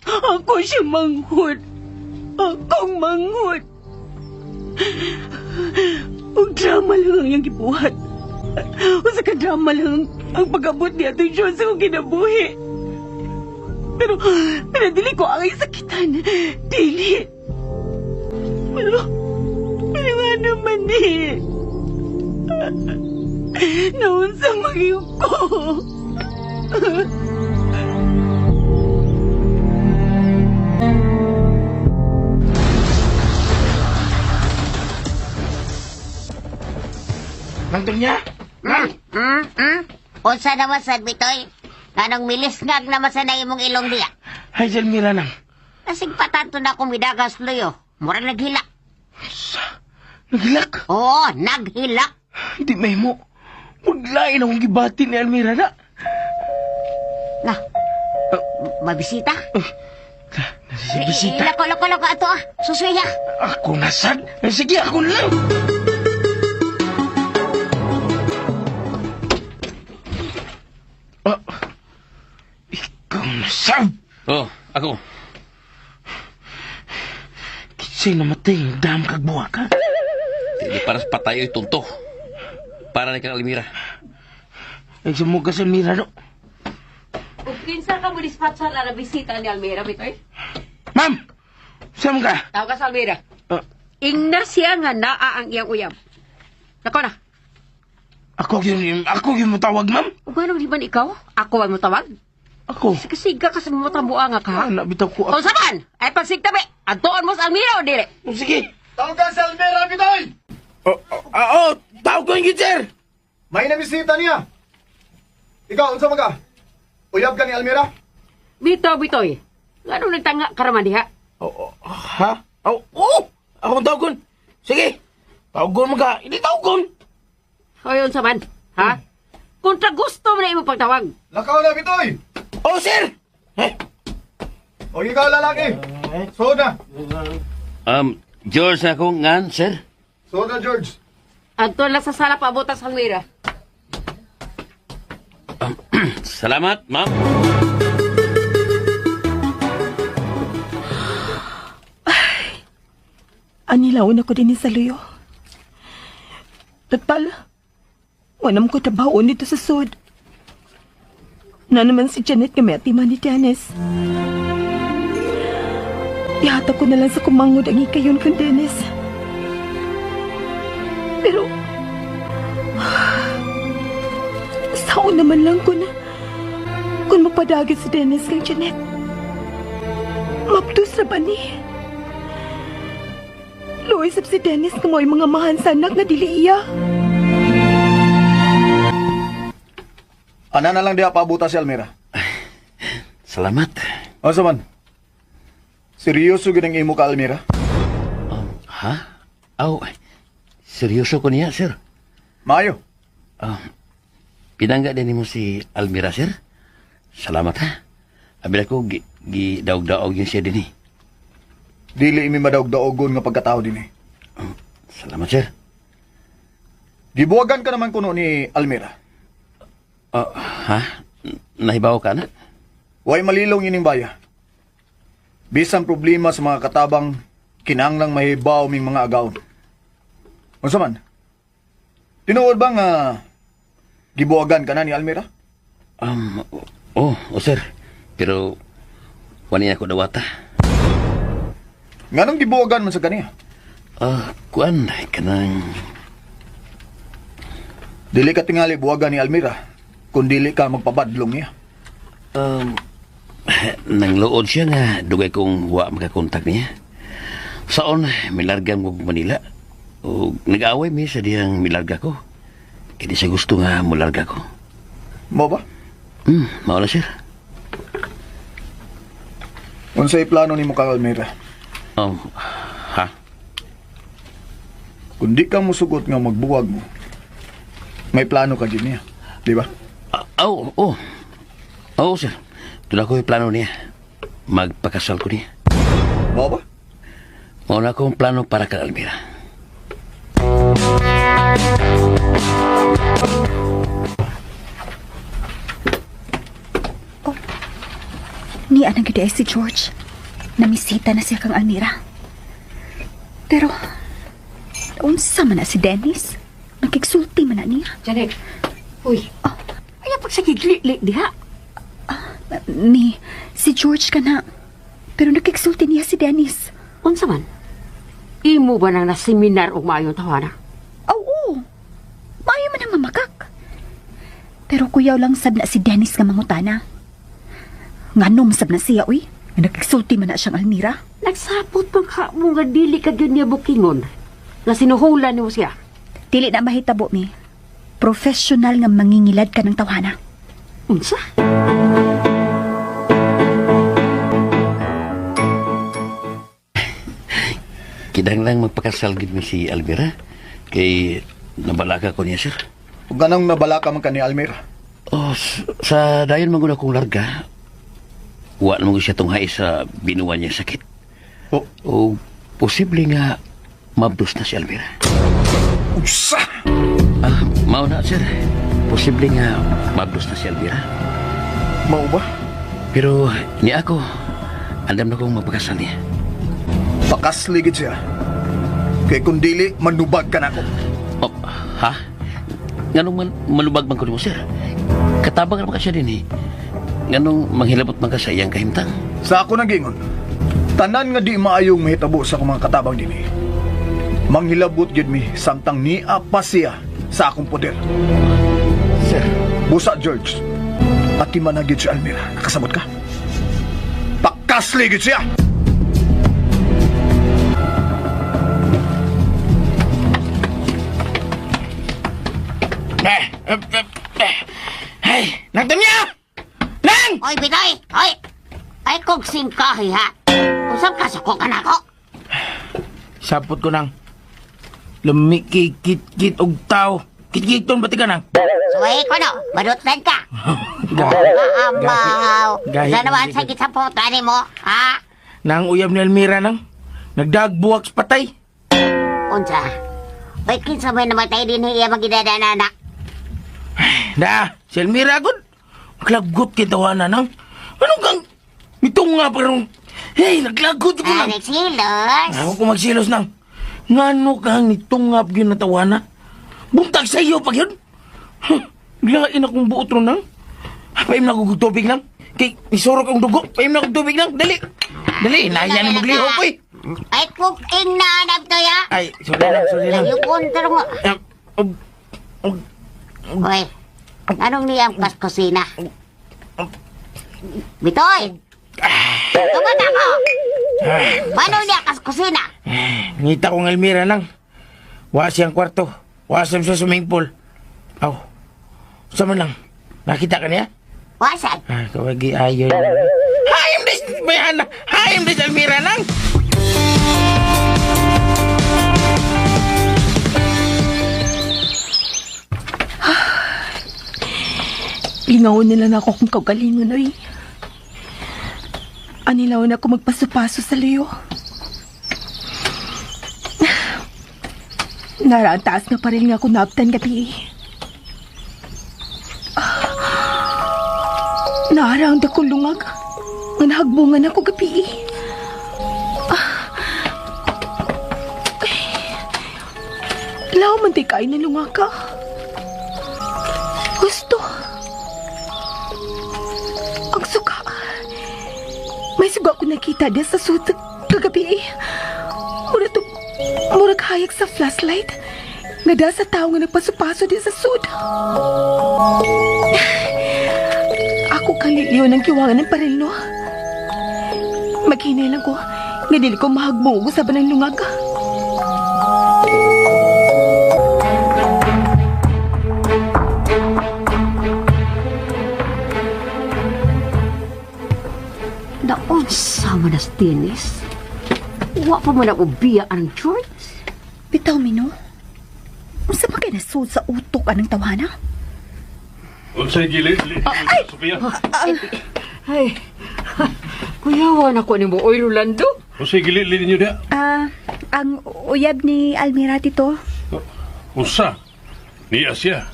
Ako siya manghod. Akong manghod. Og drama lang ang iyang gibuhat. Usa ka drama lang ang pag-abot ni Atong John sa akong kinabuhi. Pero, pero dili ko ang sakitan. Dili. Pero, pero nga naman eh. Naon sa magiw ko. Nangtong niya? Unsa naman sad bitoy? Anong milis ngag naman sa na imong ilong diya? Ay, si Almira nang. Kasing patanto na akong midagas luyo. Mura naghilak. Naghilak. Oo, naghilak. Hindi may mo. Maglain akong gibati ni Almira na. Na, mabisita? Bisita. Lako, lako, lako. Ato ah. Susuya. Ako na sad. Eh, sige, ako na lang. Ah, ikaw na sad. Oh, ako. Kinsay namatay ang dam kag buwak ha? Dili para sa patay oy tunto. Para ni kang Almira. Ay, sumuga sa Almira no. Ug kinsa ka mo dispatcha na bisita ni Almira, Bitoy? Ma'am! Saan ka? Tawag ka sa Almira. Ah, Ingna siya nga naa ang iyang uyab. Nako na. ako yun mo tawag, ma'am. Ug ano di man ikaw? Ako ang motawag? Ako. Siga ka sa mga buanga ka. Ah, nabitaw ko. Kung saan? Ay pagsigtabi, adtoon mo sa Almira o dili? Oh, sige. Tawag ka sa Almira, Bitoy! Oh, oh, ah, oh, tawag ko yung sir. May namisita niya. Ikaw, unsa man ka? Uyab ka ni Almira? Bitaw, bitoy. Ngano nagtanga ka raman diha? Oh, oh, ha? Oh, oh! Ako ang tawagon. Sige. Tawagon mo ka. Hindi tawagon. O yun sa man, ha? Kontra gusto mo na imong pagtawag. Lakaw na, Bitoy! Oh, sir! Eh, O ikaw, lalaki! Suod na! George na ako ngan, sir. Suod na, George! Adto lang sa sala paabot sa Almira. Salamat, ma'am. Anilaon ako din sa luyo. Total, wala mo ko trabaho nito sa sud. Na naman si Janet nga may atiman ni Dennis. Ihatag ko na lang sa kumangod ang ikayon kang Dennis. Pero, sao naman lang kung mapadagit si Dennis kang Janet. Mapdos na ba ni? Luoy sab si Dennis nga mo'y mga mahan sa anak nga dili iya. Ana na lang diha paabuta si Almira. Salamat. Asa man? Seryoso gid ang imo ka, Almira? Ha? Aw, seryoso ko niya, sir. Maayo. Pinangga din nimo si Almira, sir. Salamat, ha? Abi ko, gi, gi daog-daog yun siya din eh. Dili imi madaog-daogon nga pagkatao dinhi. Salamat, sir. Gibuwagan ka naman kuno ni Almira. Oh, ha? Nahibaw ka na? Way malilong ining baya. Bisan problema sa mga katabang, kinahanglang mahibaw ming mga agawon. Unsa man? Tinuod ba nga gibuwagan ka na ni Almira? Oh, oh, sir. Pero, wala niya ako dawata. Nganong gibuwagan man sa kaniya? Ah, kuan, kanang... Dili ka tingali buwagan ni Almira kung dili ka magpabadlong niya. Nangluod siya nga dugay kong wa makakontak niya. Saon, milarga mo Manila. O nag-away mi sa diyang milarga ko. Kaya di siya gusto nga mularga ko. Mo ba? Mao na, sir. Unsay plano nimo kang Almira? Ha? Kung di ka musugot nga magbuwag mo, may plano ka gid niya, di ba? Oo, oh, oh. Oo, sir. Doon ako yung plano niya. Magpakasal ko niya. Mao ba? Mao na akong plano para kay Almira. Ni anang gyud ay si George. Namisita na siya kang Almira. Pero, unsa man na si Dennis? Nakigsulti man na niya. Janet, uy, ay pagsagigli diha. Mi, si George ka na. Pero nakigsulti niya si Dennis. Unsa man? Imo ba nang naseminar og maayong tawana? Oo. Maayo man ang mamakak. Pero kuyaw lang sab na si Dennis nga mangutana. Nganom sab na siya, uy. Nga nakigsulti man na siyang Almira. Nagsapot man ka mo nga dili ka gyud niya bukingon. Nga sinuhulan nimo siya. Dili na mahitabo, mi. Professional nga mangingilad ka ng tawhana. Unsa? Kinahanglang magpakasal gid mi si Almira. Kay nabalaka ko niya, sir. Ug ganang nabalaka man ka ni Almira. Oh, sa dayon man gud akong larga, wa naman gud siya tunghay sa binuwan niya sakit. Oh. O posible nga mabdos na si Almira. Usa! Ah, mao na, sir. Posible nga mabdos na si Almira. Mao ba? Pero ni ako, andam na kong magpakasal niya. Pakasli gid siya. Kay kung dili, manubag ka na ako. Oh, ha? Nganong malubag man ko nimo, sir? Katabang naman ka siya din eh. Nganong manghilabot man ka sa iyang kahimtang? Sa ako nagingon, tanan nga di maayong mahitabo sa akong mga katabang dinhi. Manghilabot gyud mi samtang nia pa siya sa akong poder. Sir. Busa George, ati man na gyud si Almira. Nakasabot ka? Pakasli gyud siya! Ay, Nang Tanya! Nang! Oy, Bitoy! Oy! Ay, kung singkahi, ha? Usap ka, suko ka na ako. Sapot ko nang. Lumikikit-kit og tao. Kit-kiton ba ka nang? Suway ko, no? Manutlan ka. Amaw. Gahi. Sa naman sa gisaputan mo, ha? Nang uyab ni Almira nang. Nagdagbuwak sa patay. Unsa? Oy, kinsa may namatay din iya magidadana na. Da, si Almira gud. Naglagot kay tawana nang. Anong kang mitong nga parang. Hey, naglagot ko Ah, nang. nagsilos. Ako ko magsilos nang. Ngano kang nitungap gyud na tawana? Buntag sa iyo pag yun. Huh, Lain akong buot ron nang. Paim na kong tubig nang. Kay isurok ang dugo. Paim na kong tubig nang. Dali. Dali, nahiya ni maglihok oy. Ay, kung inaanap to ya. Ay, sorry lang, sorry lang. Yung kontra mo. Oy, anong niyang pas kusina? Bitoy! Tungod ako! Paano niya kas kusina? Ngita kong Almira nang. Wa siyang kwarto. Wa siyang sa swimming pool. Aw. Sa man lang. Nakita ka niya? Wasan? Ah, kawagi ayo. Hayom des bayana. Hayom des Almira nang. Lingawon nila na ako kung kaugalingon, oy. Anilaw na ako magpaso-paso sa liyo. Nara ang taas na pa rin nga ako naabtan gabi. Nara ang dakong lungag. Nga nahagbungan ako gabi. Ay. Law man di kain ng lungag ka. Gusto. Ang suka. May suga ko nakita diya sa suit kagabi. Mura to, murag hayag sa flashlight. Nga da sa tao nga nagpaso-paso diya sa sud. Ako kang liliyo ng kiwangan ng paril, no? Maghinay lang ko. Nga dili ko mahagbong sa ng lungag. Naunsa man as Dennis. Wa pa man ang ubiya ang George. Bitaw, Mino. Unsa pa kay nasud sa utok anang tawhana? Unsay gili, li, Sofia? Ay, kuyawan ako ni mo, oy Rolando. Unsay gili li ninyo diha? Ang uyab ni Almira, tito. Unsa? Niya siya.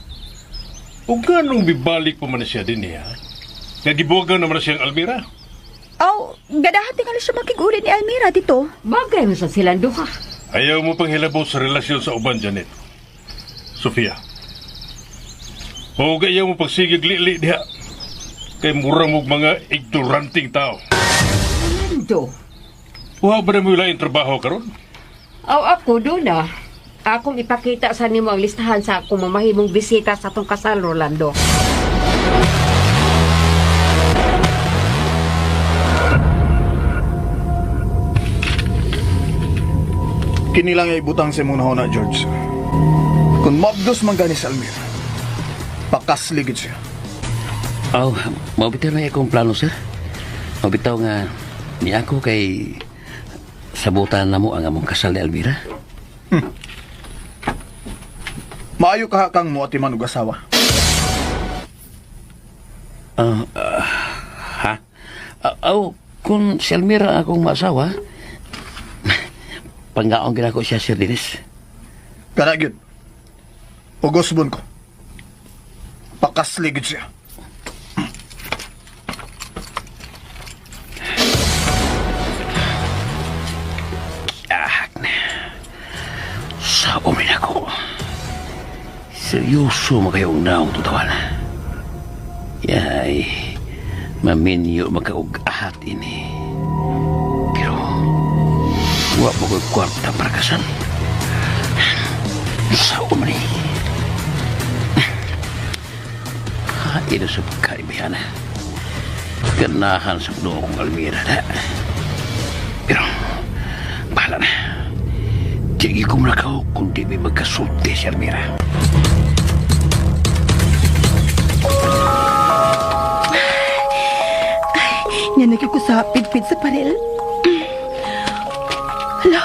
O ganong bibalik pa man siya din niya? Nga gibuwagan naman na siyang Almira. Aw, ganahan tingali siya makig-uli ni Almira, tito. Bagay man sa silang duha. Ayaw mo pang hilabot sa relasyon sa uban, Janet. Sofia. O ayaw mo pagsigig lili diha. Kay mura mo mga ignoranting tao. Rolando. Wa ba na mo laing trabaho karon? Aw ako doon ah. Akong ipakita sa nimo ang listahan sa akong mamahimong bisita sa atong kasal, Rolando. Kini lang ay ibutang sa imong nahona, George. Kung mabdos man gani sa Almira, pakasligid siya. Aw, maubitaw na akong plano, sir. Maubitaw nga ni ako kay sabutan na mo ang among kasal ni Almira. Maayo ka kang moatiman og asawa. Ha? Aw, kung si Almira akong maasawa, panggaon gina ko siya, Sir Dennis. Kana gyud. Ugosbon ko. Pakasligid siya. Ahak na. Sa umin ako. Seryoso makayong naong tutawan. Yay, maminyo makaug-ahat ini. Pero, wa mo ko'y kwarta para kasan. Sa umin. Hain sa pagkaibihana. Ganahan sa puno akong Almira na. Pero, bahala na. Di ko manakaw kung di may magkasulti si Almira. Nga ko sa pidpid sa paril. Hala,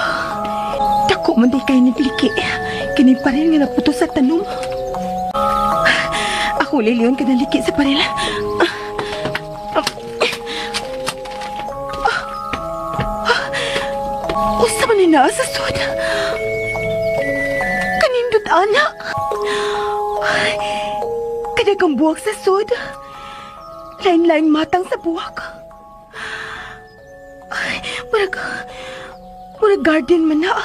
dako man di kay nagliki. Kini paril nga naputo sa tanom. Ako liliyon ka naliki sa paril. Usa man ni naa sa sud. Kanindot ana. Kadagang buwak sa sud. Lain-lain matang sa buwak. Ay, murag, murag garden man na.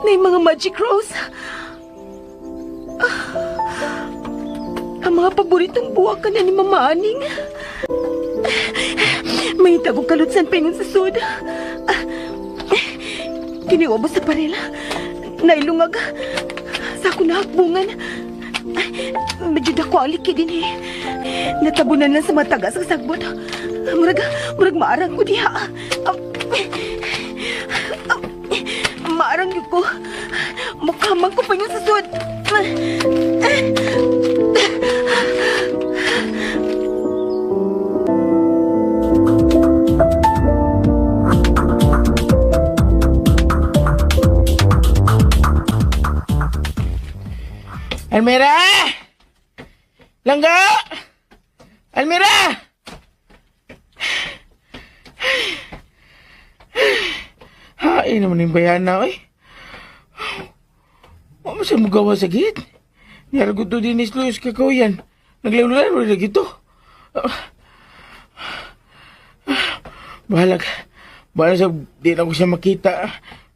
May mga magic rose. Ang mga paboritong buwak ka na ni Mama Aning. May tagong kalutsan pingon sa sud. Kiniubos sa parela. Nailungag. Sa ako nahakbungan. Medyo dako ang liki din eh. Natabunan lang sa matagas ang sagbot. Murag, murag maarang ko diha. gyud ko. Mukamang ko pa yung sa sud. Almira! Langga! Almira! Hain naman yung bayana, eh. Wa mo siya magawa sa git. Niyaragot to din is Luis kakaw yan. Naglaro-laro na gito. Bahalag. Bahala sa di na ko siya makita.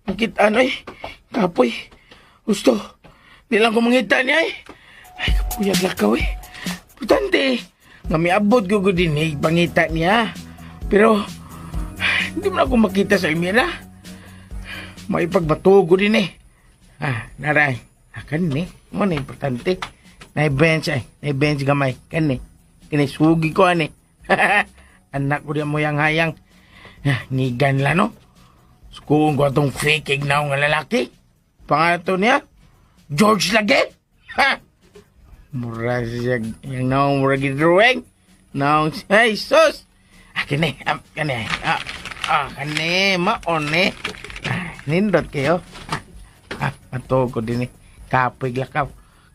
Makita ano eh. Kapoy. Gusto. Di lang ko mangita niya eh. Ay, kapuyag lakaw eh. Putante. Nga miabot ko ko din eh. Pangita niya. Pero, hindi mo na ako makita sa Elmira. May pagbatugo din eh. Ah, naray. Ah, kani. Mo na importante. Na-bench ay. Na-bench gamay. Kani. Kani, sugi ko ani. Anak ko di mo yang hayang. Ah, ngigan lang no. Sukuon ko atong fake ignaw nga lalaki. Pangalan to niya, George lagi. Ha! Mura siya, yung naong mura gidrawing. Naong, ay, sus! Ah, kini, ah, kani, ah, ah, kani, maon eh. Ah, nindot kayo. Ah, ah, matuog ko din eh. Kapoy lakaw.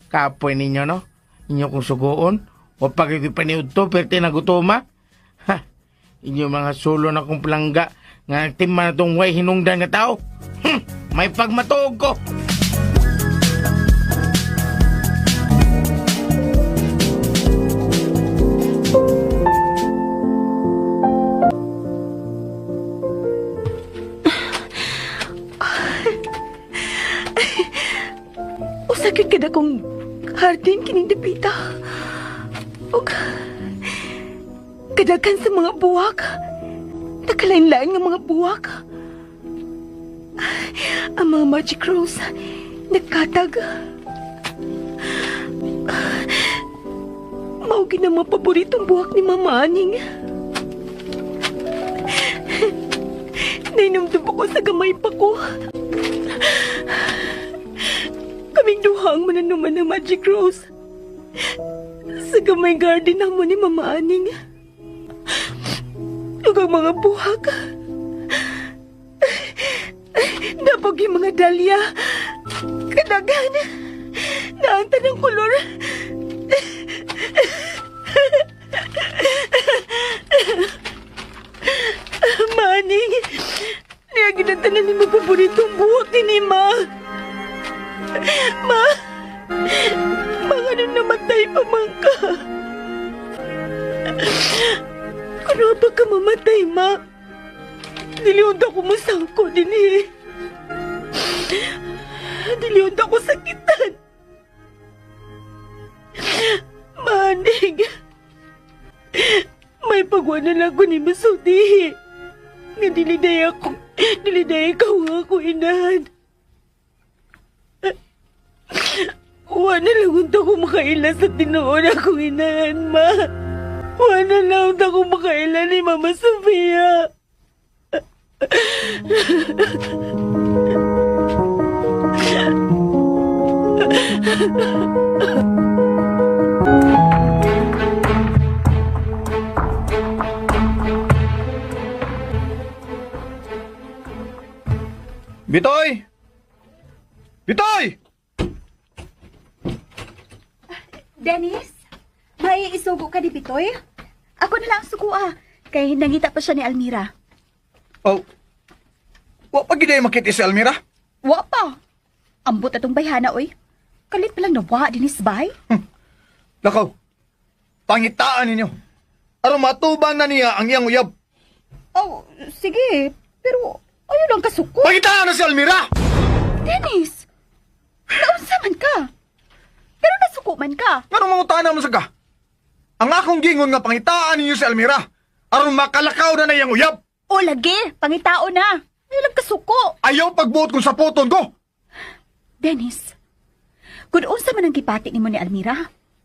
Kapoy ninyo, no? Inyo kong sugoon. O pag paniud to, perte nagutoma. Ha! Inyo mga sulo na kong palangga nga tima na tong way hinungdan nga tao. May pagmatuog ko. Usakit ka na kong hardin kining dapita. Og kadaghan sa mga buwak. Nakalain-lain nga mga buwak. Ang mga magic rose nagkatag. Mao gid ang mga paboritong buwak ni Mama Aning. Nainumdum ako sa gamay pa ko. Kaming duha ang mananuman ng Magic Rose. Sa gamay garden namo ni Mama Aning. Ug ang mga buhak. Dabog yung mga dahlia. Kadaghan. Naanta ng kolor. Maning, niya ginatanan ni mapaboritong buhak ni Ma. Ma, mga nung namatay pa man ka. Kuno pa ka mamatay, Ma. Diliyon ako masangko din eh. Diliyon ako sakitan. Maning, may pagwa na lang ko ni Masultihi. Nga diliday ako, diliday ikaw nga ako inahan. Wa na lang unta ko makaila sa tinuod akong inahan, ma. Wa na lang unta ko makaila ni Mama Sofia. Bitoy! Bitoy! Dennis, may isugo ka di Bitoy? Ako na lang ang sukua. Kay nangita pa siya ni Almira. Oh. Wa pa gid ay makita si Almira? Wa pa. Ambot atong bayhana, oy. Kalit pa lang nawa dinis bay. Lakaw. Pangitaan ninyo. Aron matubang na niya ang iyang uyab. Oh, sige. Pero ayaw lang kasuko. Pangitaan na si Almira! Dennis! Naunsa man ka? Pero nasuko man ka. Nganong mangutana mo sa ka? Ang akong gingon nga pangitaan ninyo si Almira aron makalakaw na na iyang uyab. O lagi, pangitao na. Ayaw lang kasuko. Ayaw pagbuot kung saputon ko. Dennis, kung unsa man ang gipati nimo ni Almira,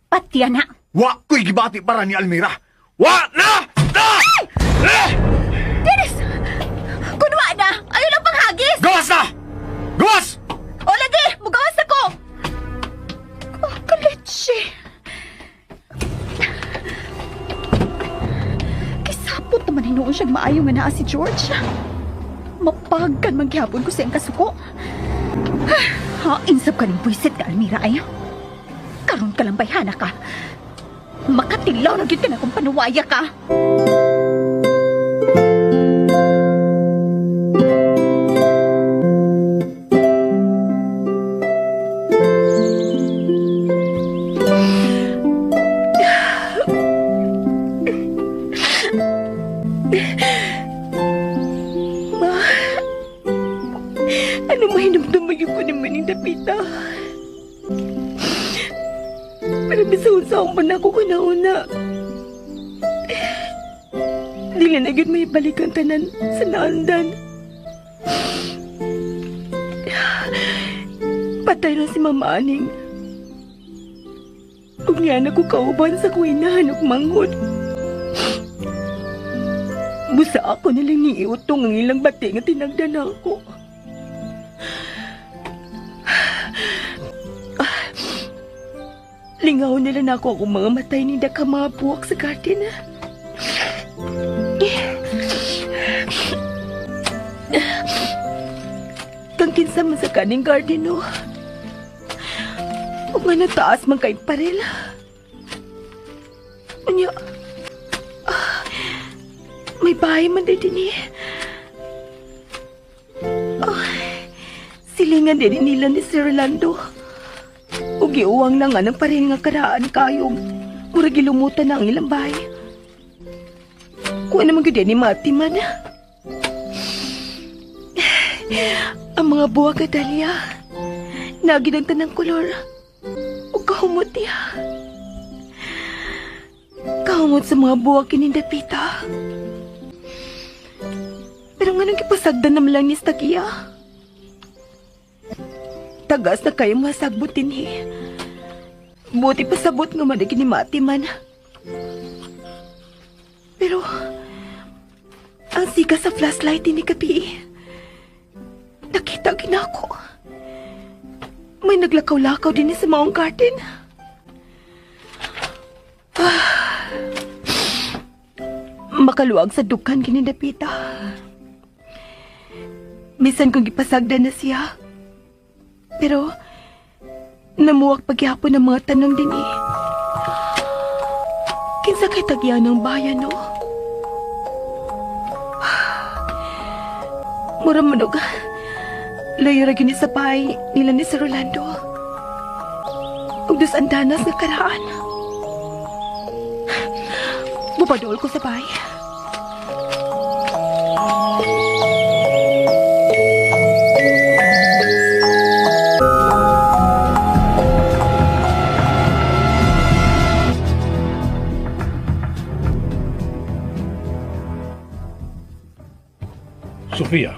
patya na. Wa ko'y gibati para ni Almira. Wa na! Na! Eh! Dennis! Kunwa na! Ayaw lang panghagis! Gawas na! Gawas! Tan-awon siyang maayo nga naa si George. Mapagkan man gihapon ko sa iyang kasuko. Ha, insab ka ning buwisit ka, Almira, ay. Karon ka lang bayhana ka. Makatilaw na gyud ka na kung panuwaya ka. Ma, ano mahinumdum ko naman yung dapita? Pero bisan sa akong ako kunauna. Dili na gyud may balikan tanan sa naandan. Patay na si Mama Aning. Ug niya na ko kauban sa kuinahan ug manghod. Busa ako nilang ni iutong ang ilang bati nga tinagdan ako. Lingaw nila na ako akong mga matay ni ka mga buwak sa garden. Kang kinsa man sa kaning garden, no? O nga nataas man kay parel. Unya, may bahay man din eh. Oh, silingan din nila ni Sir Rolando. Ug giuwang na nga ng parel nga karaan kayong murag gilumutan na ang ilang bahay. Kuha naman gyud ni Mati man. Ang mga buwag at dalya, nagid ang tanang kolor. O kahumot niya. Kahumot sa mga buwag kinindapita. Pero nga nang gipasagdan naman lang ni Stagia. Tagas na kayo masagbot din eh. Buti pasabot nga man ni Mati man. Pero, ang siga sa flashlight ni gabi. Nakita ginako. May naglakaw-lakaw din sa maong garden. Ah, makaluag sa dukan kinindapita. Misan kong gipasagdan na siya. Pero, namuwak pagyapon ng mga tanong din eh. Kinsa kay tagya ng bayan, no? Mura manog. Layo ra gyud ni sa bahay nila ni Sir Rolando. Ug dos andanas nga karaan. Bupadol ko sa bahay. Sofia.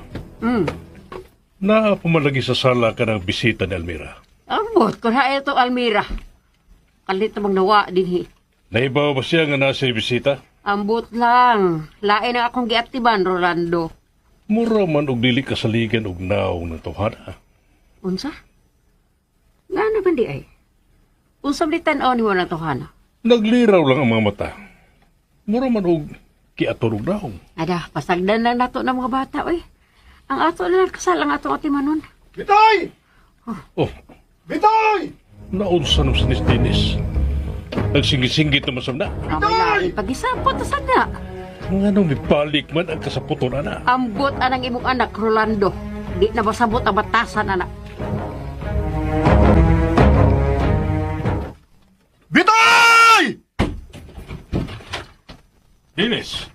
Naa pumalagi sa sala ka ng bisita ni Almira. Ambot ko na ito, Almira. Kalit na magnawa din hi. Naibaw ba siya nga nasa bisita? Ambot lang. Lain na akong giatiban, Rolando. Mura man og dili kasaligan og naong ng tawhana. Unsa? Nga naman di ay? Unsa man di tan-aw ni mo na tawhana? Nagliraw lang ang mga mata. Mura man og kiator og naong. Ada, pasagdan lang nato ng mga bata, oy. Ang ato na lang kasal ang atong atimanon. Bitoy! Oh. Bitoy! Naunsa nung sinis Dennis. Nagsinggit-singgit naman sa na. Bitoy! Pag-isapot na sana. Nga nung mibalik man ang kasaputon, ana. Ambot anang imong anak, Rolando. Di na masabot ang batasan, anak. Bitoy! Dennis!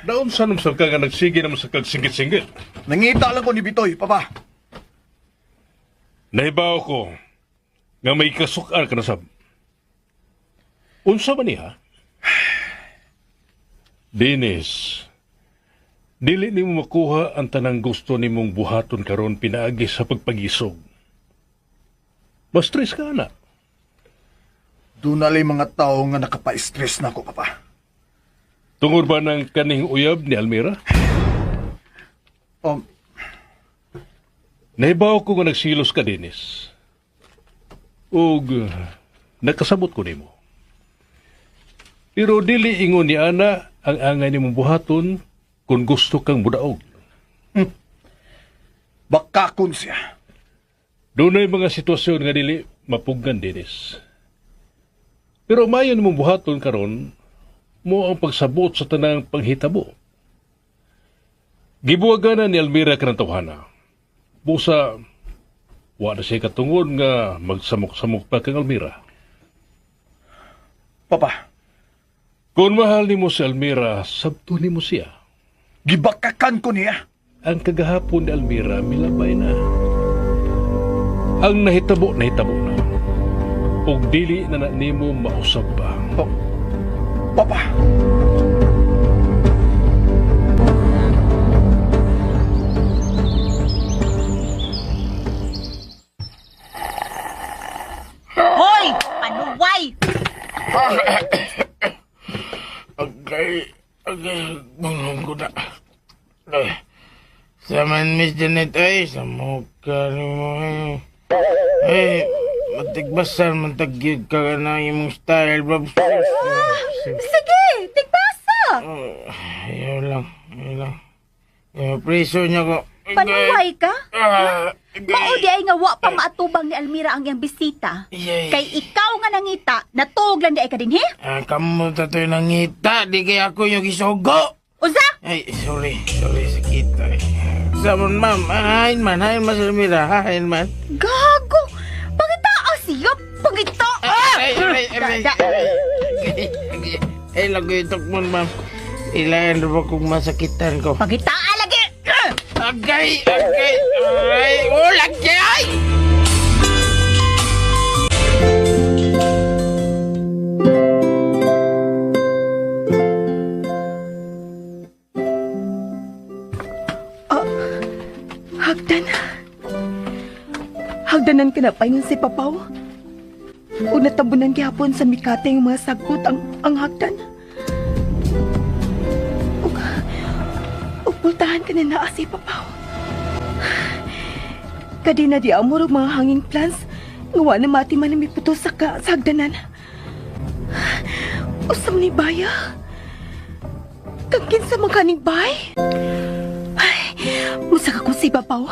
Naunsa nung sa ka nga nagsige naman sa kagsinggit-singgit. Nangita lang ko ni Bitoy, papa. Nahibaw ko nga may kasukan ka na sab. Unsa man niya? Dennis, dili nimo makuha ang tanang gusto nimong buhaton karon pinaagi sa pagpagisog. Mas-stress ka na. Doon na mga tao nga nakapa-stress na ako, papa. Tungod ba ng kaning uyab ni Almira? Nahibaw ko nga nagsilos ka, Dennis. Ug nakasabot ko nimo. Pero dili ingon ni Ana ang angay nimong buhaton kung gusto kang budaog. Bakakon siya. Dunay mga sitwasyon nga dili mapugnan, Dennis. Pero mayon mong buhaton karon mo ang pagsabot sa tanang panghitabo. Gibuwagan na ni Almira kanang tawhana. Busa, wa na siya katungod nga magsamok-samok pa kang Almira. Papa, Kung mahal nimo si Almira, sabto nimo siya. Gibakakan ko niya. Ang kagahapon ni Almira milabay na. Ang nahitabo, nahitabo na. Ug dili na na nimo mausab pa. Papa! Hoy! Panuway! Agay, agay, bangon ko na. Ay, sa man, Miss Janet, ay, sa mukha ni mo, ay. Ay, matigbasan, mantagyod ka na imong style, Bob. Sige, tigbasa! Ayaw lang, ayaw lang. Ayaw, preso niya ko. Panuway ka? Ah, Mao di ay nga wa pa maatubang ni Almira ang iyang bisita. Yay. Kay ikaw nga nangita, natuog lang di ay ka dinhi? Ah, kamo tatoy nangita, di kay ako yung gisugo. Unsa? Ay, sorry, sorry, sakit. Ay. Samon, ma'am, hain man, hain man sa Almira, hain man. Gago! Pangitaa siya! Pangitaa! Ay, ay, ay, Da, da. ay, ay, ay, lagoy tukmon, ma'am. Ilan na ba kung masakitan ko? Pangitaa lagi! Agay, agay, aray, oh, lagi, ay! Hagdan. Hagdanan ka na paingon si Papaw. O natabunan gihapon sa Mikate ang mga sagbot ang hagdan. Ug pultahan ka na naa si Papaw. Kadina di amor og mga hanging plants nga wa na mati man ang miputos sa hagdanan. Usam ni Baya. Kang kinsa man kaning bay? Ay, musaka ko si Papaw.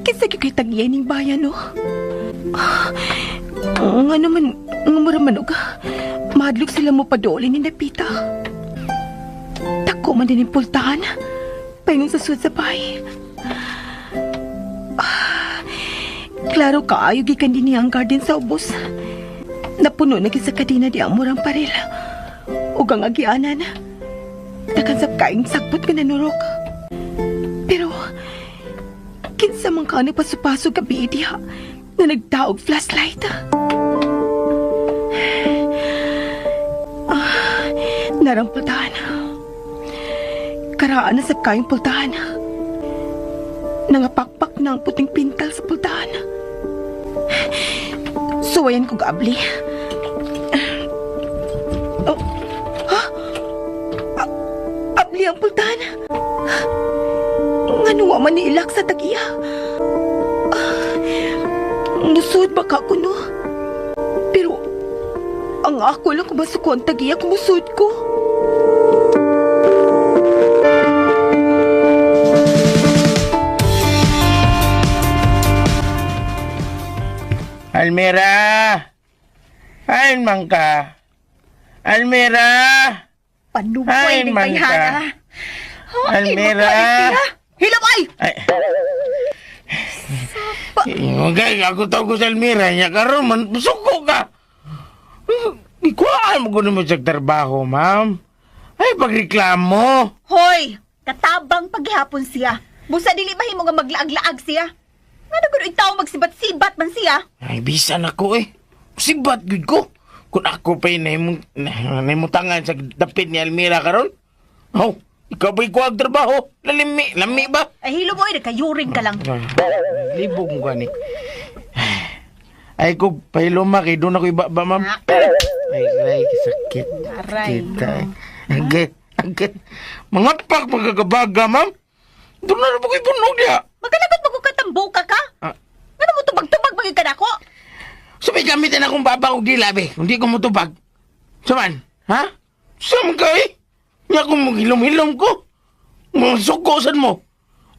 Kinsa gyud kay tag-iya ning bayan, no? Nga naman, nga mura man og mahadlok sila mo paduli ni Napita. Dako man din yung pultahan. Paingon sa sud sa bahay. Klaro kaayo gikan din niya ang garden sa ubos. Napuno na gid sa kadina di amor ang paril. Ug ang agianan. Dakan sa kaing sakpot nga nanurok. Pero kinsa man ka nagpasupasog gabi diha nga nagdaog flashlight. Narang pultahan. Karaan na sa kayong pultahan. Nangapakpak na ang puting pintal sa pultahan. Suwayan ko gaabli. Oh, ha? Abli ang pultahan. Ngano wa man ni ilak sa tagiya? Musud ba ka kuno? Pero ang ako lang kung masuko ang tagiya kung musud ko. Almira! Hain man ka! Almira! Panuway Hain ni man ka! Bayhana. Almira! Hilom ay! Ay. Okay, ako tawag ko sa Almira niya karon man suko ka. Ikuhaan mo ko naman sa trabaho, ma'am. Ay, pagreklamo. Hoy! Katabang paghihapon siya. Busa dili mahimo nga maglaag-laag siya. Ngano gud itaw magsibat-sibat man siya? Ay, bisan ako eh. Sibat gud ko. Kung ako pa'y nahimutangan sa dapit ni Almira karon. Oh, ikaw ba'y kuwag trabaho? Lalimi, lami ba? Ay hilo mo ay nagkayuring ka lang. Libog mo gani. Ay, kung pahiloma kay doon ako iba ba, ma'am? Ay, ay, sakit. Aray, Sakit. Ay, agay, agay. Mga pak, magkagabaga, ma'am. Doon na ba ko'y punog niya? Magkanagot mo kung katambuka ka? Ngano mo tubag-tubag magig ka nako? Sabi, gamitin akong baba og dila, be. Hindi ko mutubag. Saman? Ha? Sam ka eh? Nya kung maghilom-hilom ko. Masuko sad mo.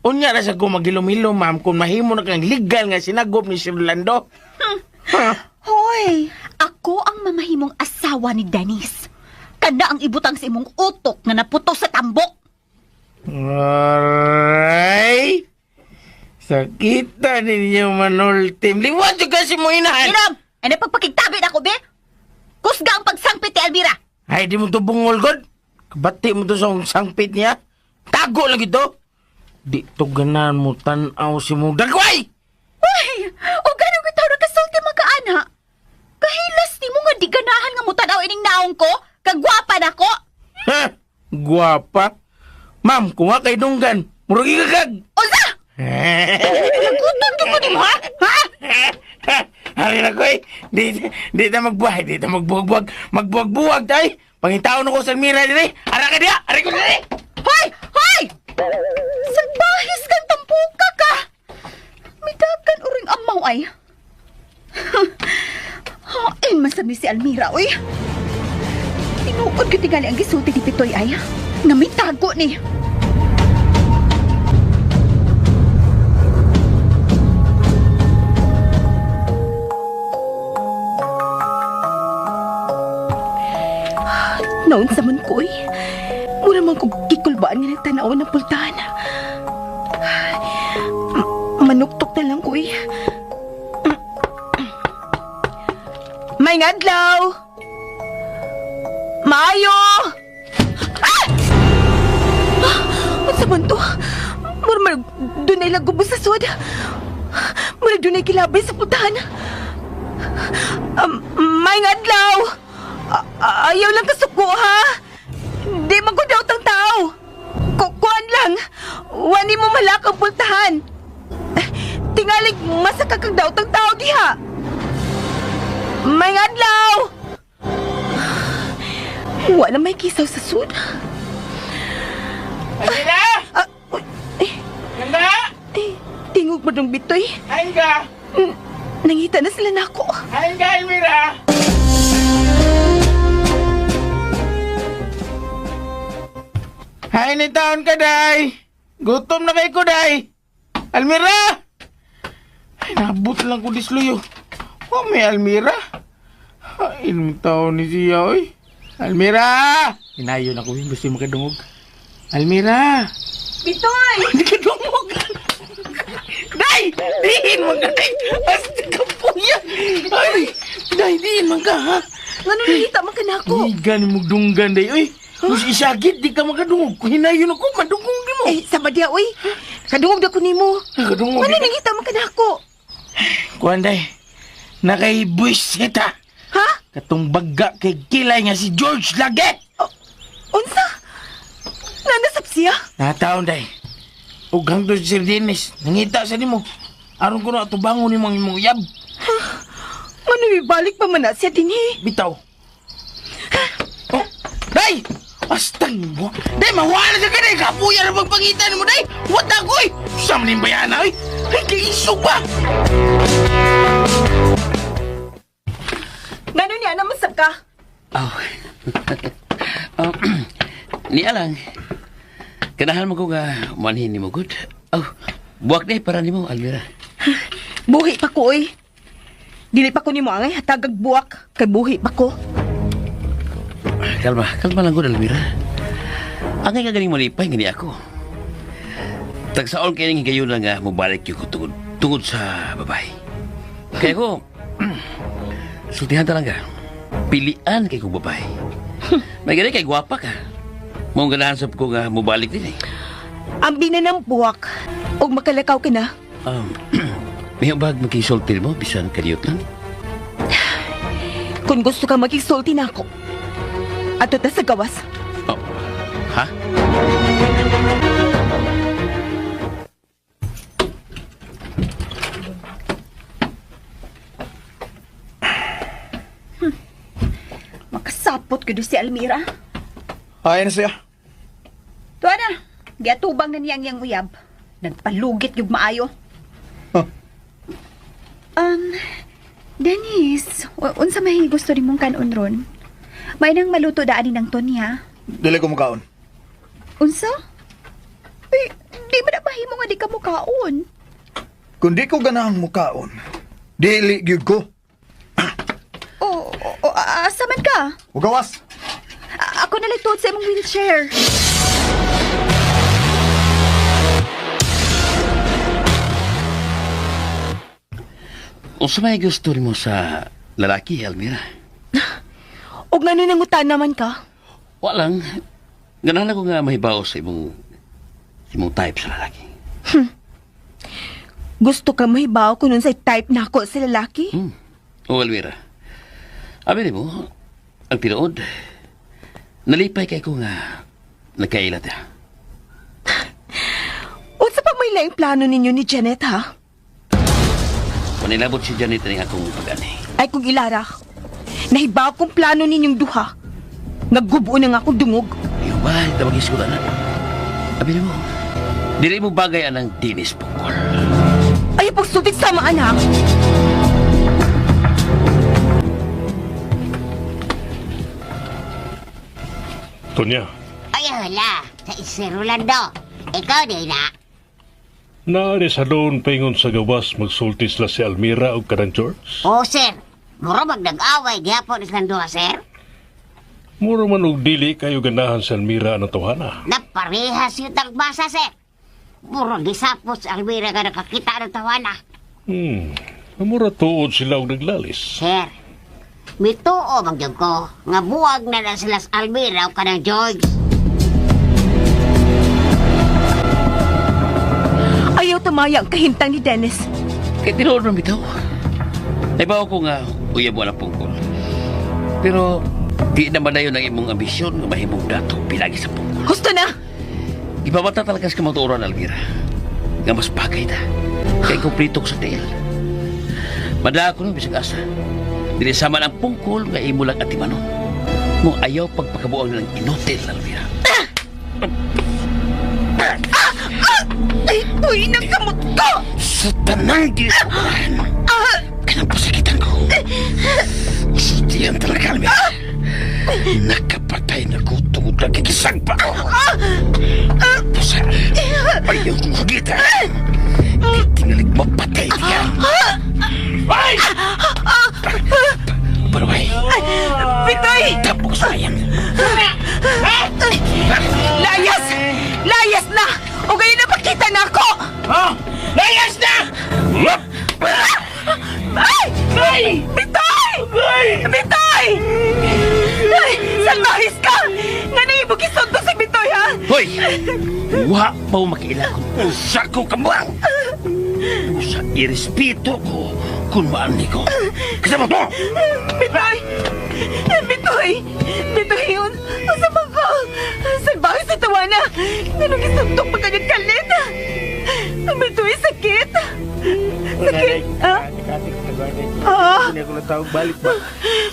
Unya ra sa ko maghilom-hilom, ma'am, kung mahimo na kang legal nga sinagop ni Sir Orlando. Ha? Hoy, ako ang mamahimong asawa ni Dennis. Kana ang ibutang sa imong utok nga naputo sa tambok. Aray! Sakita ninyo, Manultim. Liwat yung kasi mo inahan. Inom! Ay napagpakigtabi na ako, be! Kusga ang pagsampit ni Almira! Ay, di mo to bungol, God. Kabati mo to sa sangpit niya. Tago lang ito. Di to ganahan mo tanaw si mo. Dagway! Uy! O ganun ko tao nakasulti mga kaana. Kahilas ni mo nga di ganahan nga mo tanaw ining naong ko? Kagwapa na ko! Ha? Guwapa. Ma'am, kung kay dunggan, murag ikagag. Unsa! Nagutom ko ko nimo, ha? Ha? Hari na ko eh. Di ta magbuhay, di ta magbuwag-buwag. Magbuwag-buwag tay. Pangitaon ko sa mira dire. Ara ka diya, ara ko dire. Hoy! Hoy! Salbahis kang tampuka ka! Midagan uring amaw ay. Hain man sab ni si Almira, oy. Tinuod ko tingali ang gisulti ni Pitoy ay. Nga may tago ni. Naon sa man ko, eh. Mura man kong gikulbaan nga nagtanaw ng pultahan. Manuktok na lang ko, eh. May ngadlaw! Maayo! Ah! Ah! Unsa man to? Mura man dunay lagubo sa sud. Mura dunay kilabay sa pultahan. May ngadlaw! Ayaw lang kasuko, ha? Di man ko daw tang tao. Kuan lang. Wani mo malak ang pultahan. Tingalig masaka kang daw tang tao diha. May adlaw! Wala may kisaw sa sud. Almira! Ah, uy, eh, Ganda! eh, tingog mo dong bitoy. Hain ka! Nangita na sila nako. Hain ka, Almira! Hain ni taon ka, day! Gutom na kay ko, day! Almira! Ay, nabot lang ko disluyo. Oh, may Almira. Ay, ilang taon ni siya, oy. Almira! Inayon ako, gusto mo kadungog. Almira! Bitoy! Hindi ka dungog! Day! Diin man ka, day! Asti ka po yan! Ay! Day, diin man ka, ha? Ngano nangita man ka nako? Di gani mo dunggan, day, oy! Mas isagit, di ka makadungog. Kung hinayon ako, madungog di mo. Eh, sama diha, oy. Kadungog na ko nimo. Kadungog Ngano di ka. nangita man ka nako? Kuan, day. Nakaibuisita. Ha? Katong bagga kay kilay nga si George Laget. Unsa? Nanasap siya? Nataon, day. Ug hangtod si Sir Dennis, nangita sa nimo. Aron ko na atubangon nimo ang imong uyab. Ngano ibalik pa man na siya dinhi? Bitaw. Oh, day! Astang mo. Day, mawala sa ka, day. Kapuya na pagpangitan mo, day. What ako, eh. Sa maning bayana, eh. Ay, kaisog ba? Ngano niya naman sab ka? Oh. Oh, niya lang. Kanahan mo ko nga manhin ni mo good. Oh, buwak na para nimo, Almira. Buhi pa ko, oy. Dili pa ko nimo angay hatagag buwak kay buhi pa ko. Kalma, kalma lang gud, Almira. Angay nga ganing malipay gani ako. Tagsaon kay ning higayon lang nga mobalik gyud ko tungod sa babae. Kaya ko sultihan ta lang ka. Pilian kay kong babae. May gani kay gwapa ka. Mong ganahan sab ko nga mobalik din eh. Ang bina ng buwak og makalakaw ka na. May bag makisulti mo bisan kaliyot lang. Kung gusto ka magigsulti na ako. Ato ta sa gawas. Oh. Ha? Makasapot ko si Almira. Ay na siya. Tuwa na, giatubang na niya ang iyang uyab. Nagpalugit yung maayo. Huh. Dennis, unsa may gusto nimong kanon ron? May nang maluto daan ni ng Tonya. Dili ko mukaon. Unsa? Uy, di ba na mahimo nga di ka mukaon? Kung di ko ganahang mukaon, dili gyud ko. O, o, asa man ka? Ugawas. Ako na tuod sa imong wheelchair. Unsa may gusto nimo sa lalaki, Almira? Og ngano nangutan naman ka? Walang. Ganahan ako nga mahibaw sa imong type sa lalaki. Gusto ka mahibaw kung unsay type nako sa lalaki? O Almira, abi mo, ang tinuod, nalipay kay ko nga nagkaila ta. Unsa pa may laing plano ninyo ni Janet ha? Manilabot si Janet ning akong pag-ani. Ay kung ilara, nahibaw kong plano ninyong duha. Naggubo na nga akong dungog. Iyo ba, tawag ko na. Abi mo, dili mo bagay anang dinis pungkol. Ay pagsultik sama anak. Tonya, Ay, hala. Sa si Rolando. Ikaw di na. naari sa doon paingon sa gawas magsulti sila si Almira o kanang George. Oh, sir. Mura nag-away gihapon silang duha, sir. Mura man og dili kayo ganahan si Almira ang tawhana. Naparehas yung tagbasa, sir. Mura gisapos Almira nga nakakita ng tawana. Mura tuod sila og naglalis. Sir, mituo man gyud ko nga buwag na na sila sa Almira o kanang George. Ayaw tumaya ang kahimtang ni Dennis. Kay tinuod man bitaw. Naibaw ko nga uyab wala pungkol. Pero di naman na yun ang imong ambisyon nga mahimong dato pinagi sa pungkol. Gusto na! Ipamata talaga sa kamatuoran, Almira. Nga mas bagay ta. Kay kumplito ko sa tiil. Madala ko nung bisag asa. Dili sama ang pungkol nga imo lang atimanon. Mo ayaw pagpakabuang nilang inutil, Almira. Ay, tuy ng kamot ko! Sa tanang dili sa ulan. Kanang pasakitan ko. Sustiyan talaga, Almira. Nakapatay na ko tungod lang kikisang pa ko. Pusa, ayaw kong hagita. Tingalig mapatay niya. Ay! Pero ay, Pitoy! tapok sa ayan. Layas! Layas na! O gayon na pakita na ako! Ha? Layas na! Ay! Ay! Bitoy! Bitoy! Ay! Salbahis ka! Nga naibog isunto si Bitoy, ha? Hoy! Wa pa makiila kung usa ko kamuang. Usa irespeto ko kung maani ko. Kasama to! Bitoy! Bitoy! Bitoy yun! Asa man ka? Salbahis sa tawana! Nga nung isuntok pa kanyang kalit! Bitoy, sakit! Sakit! Ha? Ah! Hindi ako natawag balik ba?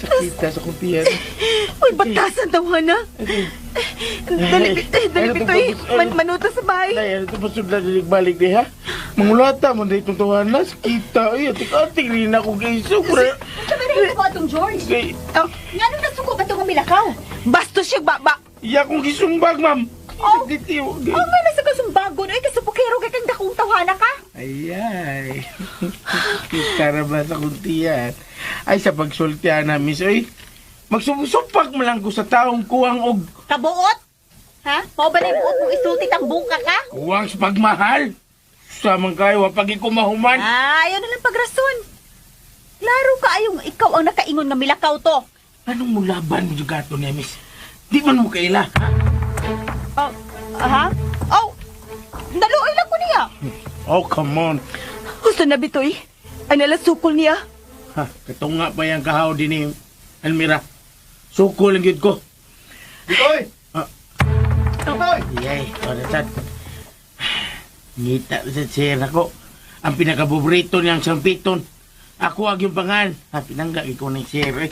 Sakita sa kumpiyan. Uy, batasan tawana! Dali, dali, Bitoy! Manuta sa bahay! Ay, ano ito pasudla dilig balik di ha? Mangulata mo na itong tawana. Sakita. Ay, atik-atik rin ako kay Sobra. Sabi ko atong George. Kay, Oh, Nga nung nasuko ba itong milakaw? bastos siya, baba! iya akong gisumbag, ma'am. Oh. Dito. Oh, nga nasa kasumbago no? Ay, kasupukero kay kang dakong tawhana ka. Ayay. Kita na ba sa kuntiyan? Ay, sa pagsultihan na, miss. Ay, magsumsupak mo lang ko sa taong kuwang og Kabuot? Ha? Mao ba na yung buot mong isulti tang buka ka? kuwang sa pagmahal. Sa man kayo, wapag ko mahuman. Ah, ayaw na lang pagrason. Klaro ka ayong ikaw ang nakaingon nga milakaw to. Anong mulaban mo juga ato niya, miss? Di man mo kaila, ha? Oh, aha? Oh, naluoy lang ko niya. Oh, come on. Gusto na, Bitoy. Ay nalasukol niya. Ha, katunga pa yung kahaw din ni Almira. Suko lang yun ko. Bitoy! Ah. Bitoy! Yay, oras. Ngita sa sir ako. Ang pinakabobrito niyang sampiton. Ako ag yung pangan. Ha, pinangga ko ng sir. Eh.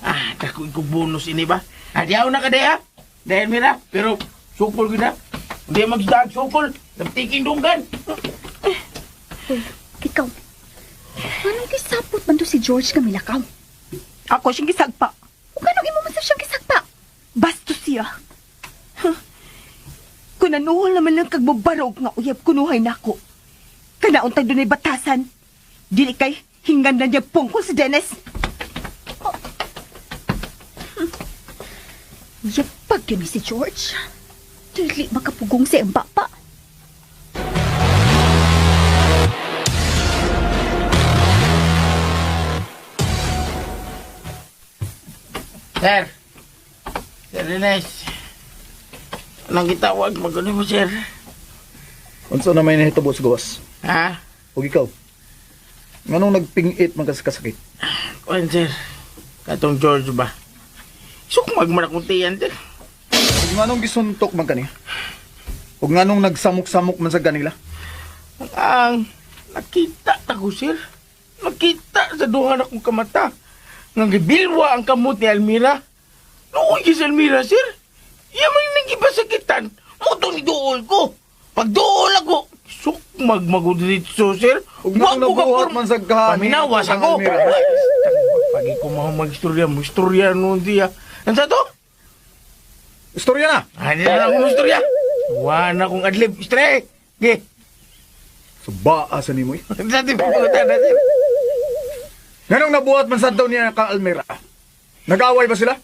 Ah, dako ko bonus ini ba? Ah, diyaw na ka diha. Dahil mira, pero sukol ko na. Hindi magdag sukol. Nagtiking dunggan. Uy, ikaw. Anong kisapot man to si George nga milakaw? Ako siyang gisagpa. O kanong imo man sa siyang kisagpa? siya. Huh? Kung anuhol naman lang kagbabarog nga uyab kunuhay nako. Kanaon tag dunay batasan. Dili kay hinggan na niya pungkol si Dennis. Oh. Yapag yun ni si George. Dili makapugong sa iyang bapa. Sir. Sir Dennis. Anong gitawag magulo mo, sir? Unsa na may nahitabo sa gawas? Ha? Ug ikaw? Nganong nagpingit man ka sa kasakit? Kuan, sir. Katong George ba? Sukmag man akong tiyan, sir. Ug nganong gisuntok man kaniya? Ug nganong nagsamok-samok man sa kanila? Ang nakita ta ko, sir. Nakita sa duha na kong kamata. Nga gibilwa ang kamot ni Almira. Luoy si Almira, sir. Iya man nagipasakitan. Muto ni duol ko. Pag duol ako, sukmag magudritso, sir. Ug nganong nabuhat man sa kahanin Paminawas ang ako. Almira? Pagi ko mga mag-istorya, mo istorya noon diya. Ano to? Istorya na! Ano na akong istorya? Wala na akong adlib. Istorya eh. Ge. Subaa sa nimo eh. Sa di pupunta na, sir. Nganong nabuhat man sa daw niya ka Almira? Nag-away ba sila?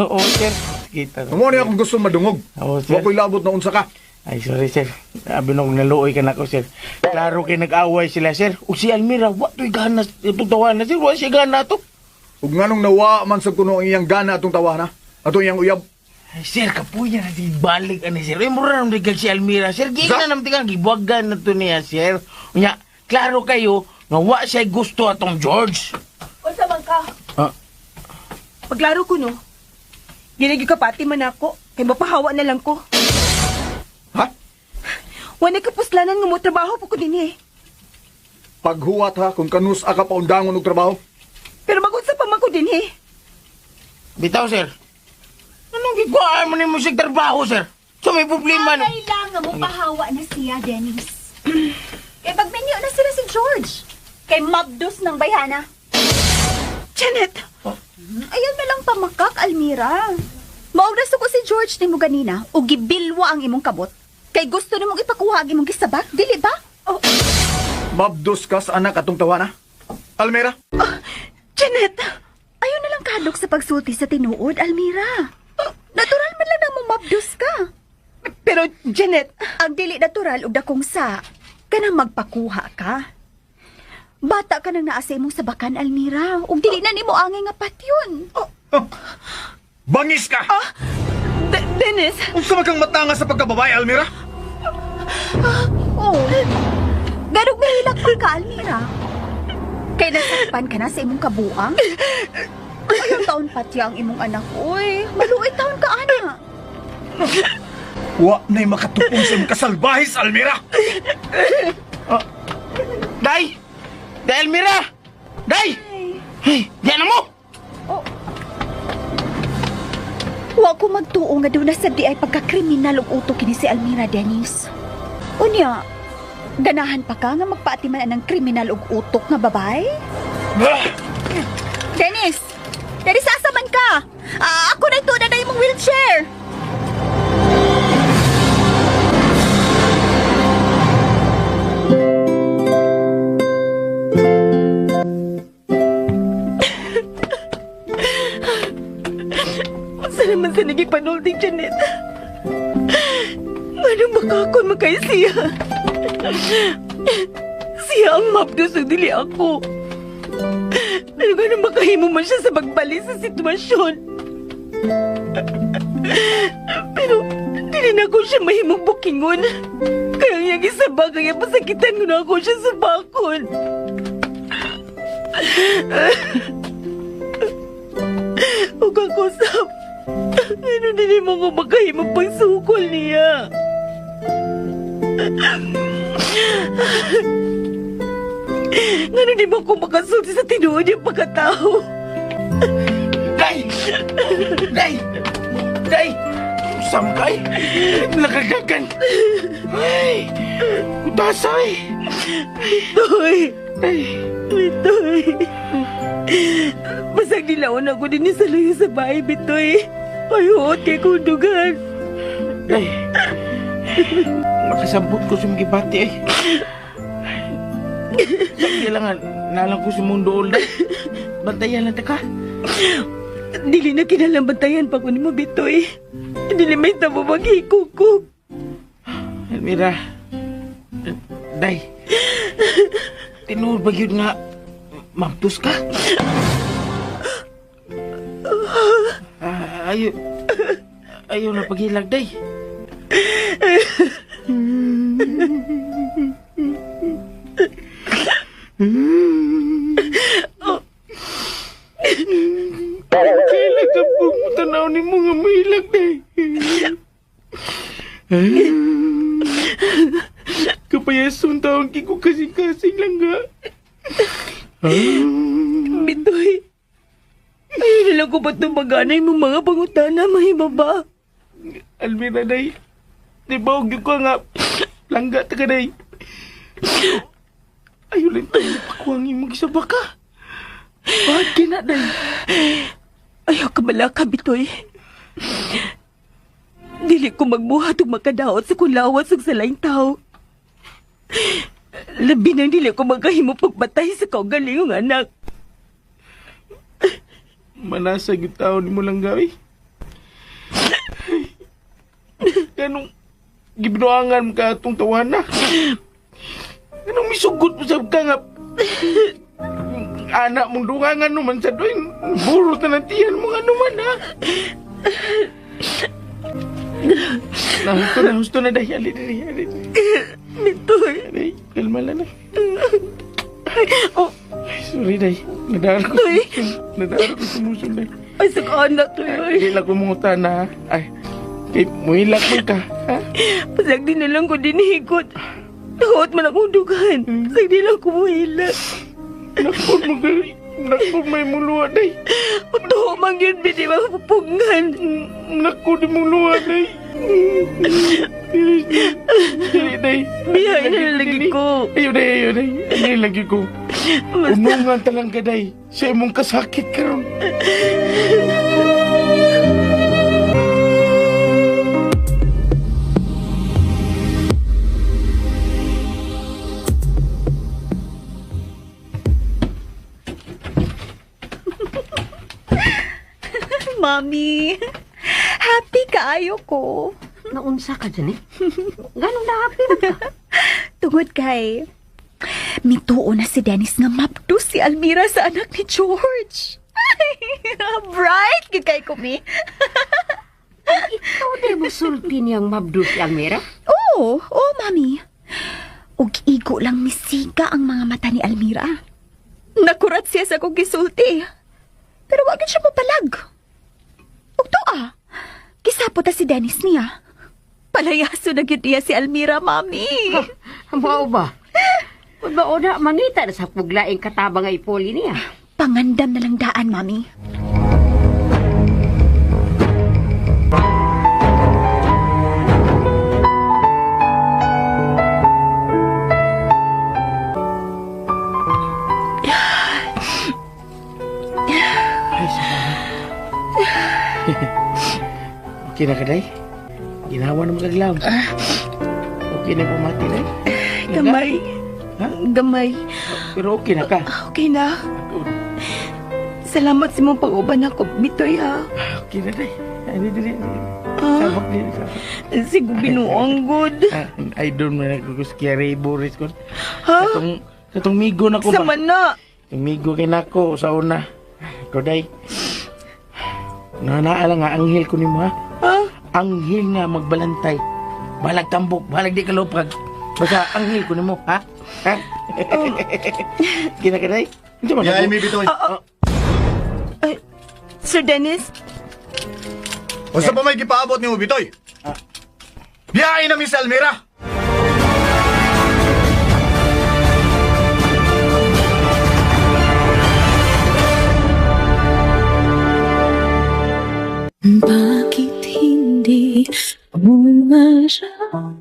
Oo, sir. Kita. Mo ni akong gusto madungog. Oo, sir. Wa ko'y labot na unsa ka. Ay, sorry, sir. Sabi nung naluoy ka na ako, sir. Klaro kay nag-away sila, sir. O si Almira, wa to'y gana itong tawanan, sir. Wa siya gana to. Ug nganong nawa man sa kuno ang iyang gana atong tawana, atong iyang uyab. Ay, sir, kapuya na si balik ani, sir. Ay, mura naman kag si Almira, sir. Giga na naman tigang gibuwagan na to niya, sir. Unya, klaro kayo nga wa siya gusto atong George. Unsa man ka? Ah. Paglaro ko no. Ginagyo ka pati man ako. Kay mapahawa na lang ko. Ha? Wala ka puslanan nga mo trabaho po ko din eh. Paghuwat ha kung kanus ka paundangon og trabaho. Pero magunsa pa man ko din eh. Bitaw, sir. Anong giguan mo ni mo siya trabaho, sir? So may problema na. Kailangan mo pahawa na siya, Dennis. Kay pagminyo na sila si George. Kay mabdos ng bayhana. Janet! Ayun na lang pamakak, Almira. Maugnas ko si George nimo ganina o gibilwa ang imong kabot. Kay gusto nimong ipakuha ang imong gisabak, dili ba? Oh, Mabdos ka sa anak atong tawana. Almira, Janet! Ayun na lang kadlok sa pagsulti sa tinuod, Almira. Natural man lang na mo mabdos ka. Pero Janet, Ang dili natural og dakong sa kanang magpakuha ka. Bata ka nang naa sa imong sabakan, Almira. Ug dili na nimo angay nga patyon. bangis ka! Dennis! Unsa man kang matanga sa pagkababae, Almira? Oh. Ganog nahilak pa ka, Almira. Kay nasakpan ka na sa imong kabuang. Ayaw taon pati ang imong anak, uy. Maluoy taon ka, ana. Wa na'y makatupong sa imong kasalbahis, Almira! Day! Day, Almira! Day! Hey, diyan na mo! Wa ko magtuo nga doon na sa di ay pagkakriminal og utok kini si Almira, Dennis. Unya, ganahan pa ka nga magpaatiman anang kriminal og utok nga babae? Dennis! Dennis, asa man ka? Ah, ako na ito na imong wheelchair! Unsa naman sa nagipanulti, Janet? Manong makakon man kay siya? Siya ang mabdos ug dili ako. Pero ganun makahimo man siya sa pagbalik sa sitwasyon. Pero dili na ko siya mahimong bukingon. Kaya iyang isabag, kaya pasakitan ko na ako siya sa bakon. Ug ako sab, ano dili mo ko makahimong pagsukol niya? Ngano di mo ko makasulti sa tinuod niyang pagkatao? Day! Day! Day! Samkay! Nakagagan! Ay! Utasay! Bitoy! Bitoy! Basag nilaon ako din sa luyo sa bahay, Bitoy. Ayot kay kundugan. Day, makasambot ko sa mga bati eh. Sa kailangan, nalang ko sa mundo all day. Bantayan lang ta ka. Dili na kinalang bantayan pa ko nimo, Bitoy. Dili may tabo maghiko ko. Almira, day, tinuod ba yun nga, mabtos ka? Ah, ayo, ayaw na paghilag, day. Kailan ka pong tanaw ni mga mahilag, day. Kapayason taon kiko kasing-kasing lang ga. Bitoy, ayaw na lang ko ba't tumaganay mo mga pangutana, mahimaba? Almira, day. Di ba huwag ko nga langga ta ka, day. Ayaw lang tayo pakuang imong isa baka. Bakit kina, day? Ayaw ka malaka, Bitoy. Dili ko magbuhat og makadaot sa kulawas ug sa laing tao. Labi na dili ko magkahimo pagbatay sa kaugalingong anak. Manasa gyud taon nimo lang gawi. Ganong gibinuangan ka atong tawana. Ganong misugot mo sa ka nga anak mong dungangan naman sa doy. Buro tanantiyan mo nga naman ha. Na, husto na, dahi. Ali, dali, ali. Bitoy. Day, kalma lang na. Oh, Ay, sorry, day. Nadaan ko. Toy. Nadaan ko sa muso, day. Ay, sa anak, Toy. Hindi lang kumunguta na. Ay, kay muhilak man ka. Ha? Pasag di na lang ko dinihigot. Takot man akong dugan. Pasag di lang ko muhila. Naku, mga... Naku, may muluwa, day. Tuho man yun, bini mapupungan. Naku, di muluwa, day. Dali, day. Biyahe na lagi ko. Ayaw, day, ayaw, day. Ayaw lagi ko. Basta- Unungan talang ka, day. Sa imong kasakit karon. Mami, happy kaayo ko. Naunsa ka dyan eh. Ganong na-happy na ka. Tungod kay, mituo na si Dennis nga mapdo si Almira sa anak ni George. Bright gid kay kumi. Ikaw di mo sulti niyang mabdo si Almira? Oo, oo, mami. Ug igo lang misiga ang mga mata ni Almira. Nakurat siya sa akong gisulti. Pero wag gid siya mapalag. Ug tuwa, gisapot ta si Dennis niya. Palayaso na gyud niya si Almira, mami. Mao ba? Kung ba na, mangita na sa puglaing katabang ay poli niya. Pangandam na lang daan, mami. Ay, salamat. Okay na ka, day? Ginawa na magaglaw. Okay na pumati, day? Gamay. Ha? Gamay. Pero okay na ka. Okay na. Salamat sa imong pag-uban ako, Bitoy, ha. Okay na, day. Ay, dili, dili. Ah. Sabak, dili, sabak. Sigo binuang good. Ah, I don't know na ko kaya Boris ko. Ha? Katong, katong migo na ko Sa ba? mana. Katong migo kay nako sa una. Ko day. Nanaala nga anghel ko nimo ha. Ha? Anghel nga magbalantay. Balag tambok, balag di kalupag. Basta anghel ko nimo ha. Ha? Kina ka day? Unsa man Yay, ako? mi Bitoy. Ay, Sir Dennis, Unsa pa may gipaabot nimo Bitoy? Biyahe na mi sa Almira. Bakit hindi mo maramdaman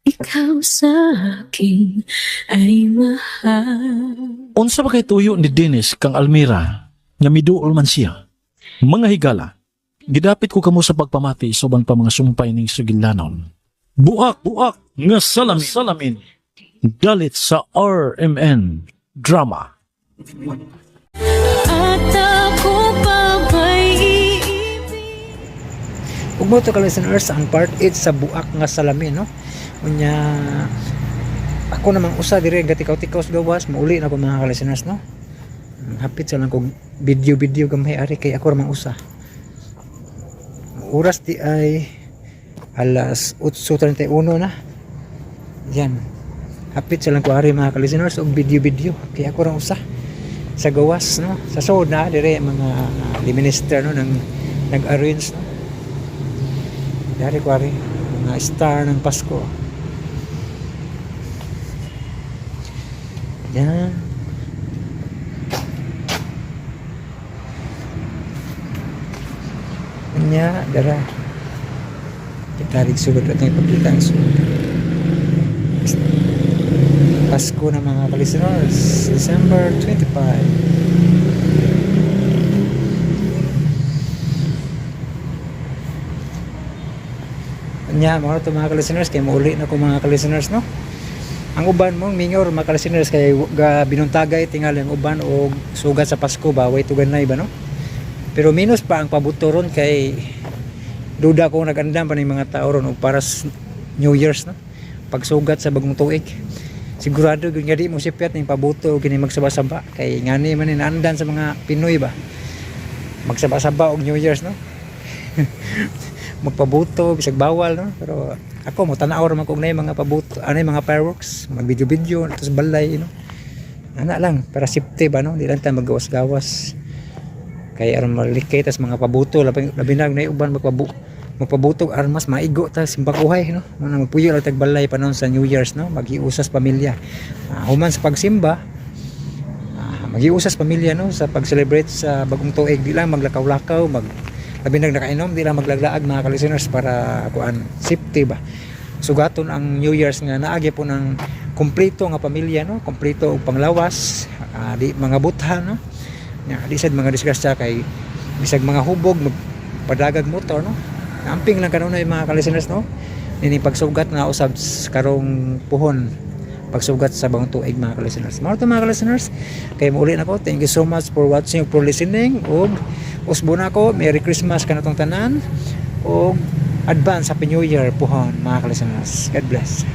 ikaw sa akin ay mahal? Unsa ba kay tuyo ni Dennis kang Almira? nga miduol man siya. Mga higala, gidapit ko kamo sa pagpamati sa uban pa mga sumpay ning sugilanon. Buak, buak, nga salamin, salamin. Dalit sa RMN Drama. At ako pa ba'y iibig? Ug mo to ka listeners ang part 8 sa buak nga salamin, no. Unya ako namang usa dire gatikaw-tikaw sa gawas, mauli na ko mga ka-listeners, no. Hapit sa lang kog video-video gamay ari kay ako ramang usa. Oras di ay alas 8:31 na. Yan. Hapit sa lang ko ari mga ka-listeners og video-video kay ako ra usa sa gawas, no. Sa sod na dire mga minister, no, nang nag-arrange, no. Dari ko ari mga star ng Pasko. Yan. Nya, dara. Kita rin sugod at ipakita ang sugod. Pasko na mga ka-listeners, December 25. Nya, mga to mga ka-listeners, kay mauli na ko mga ka-listeners, no? Ang uban mo, mingaw mga ka-listeners, kay ga binuntagay tingali ang uban og sugat sa Pasko ba, way tuganay ba, no? Pero minus pa ang pabuto ron kay duda ko nag-andam pa ng mga tao ron og para sa New Year's, no? Pagsugat sa bagong tuig. Sigurado gyud nga di mo sipyat ning pabuto og kini magsaba-saba kay ngani man ni naandan sa mga Pinoy ba. Magsaba-saba og New Year's, no? Magpabuto bisag bawal, no, pero ako mo tan-aw ra man kog nay mga pabuto ano mga fireworks, mag video video tapos balay, no, ana lang para safety ba, no, di lang ta maggawas-gawas kay aron malikay tas mga pabuto, labi, labi na nay uban magpabuto aron mas maigo ta simbakuhay, no. Muna magpuyo lang tag balay pa sa New Year's, no, magiusas pamilya. Ah, human sa pagsimba, magiusas pamilya, no, sa pag-celebrate sa bagong tuig, di lang maglakaw-lakaw, mag labi nag nakainom, di lang maglaglaag mga ka-listeners para kuan safety ba, sugaton ang New Year's nga naagi po ng kumpleto nga pamilya, no, kumpleto og panglawas, di mga buthan, no. Nya, di sad mga disgrasya kay bisag mga hubog magpadagag motor, no. Amping lang kanunay mga ka-listeners, no, ini pagsugat nga usab karong puhon pagsugat sa bagong tuig mga ka-listeners. Mao to mga ka-listeners, kay muuli na ko. Thank you so much for watching, for listening, ug usbo na ko. Merry Christmas kanatong tanan ug advance Happy New Year puhon mga ka-listeners. God bless.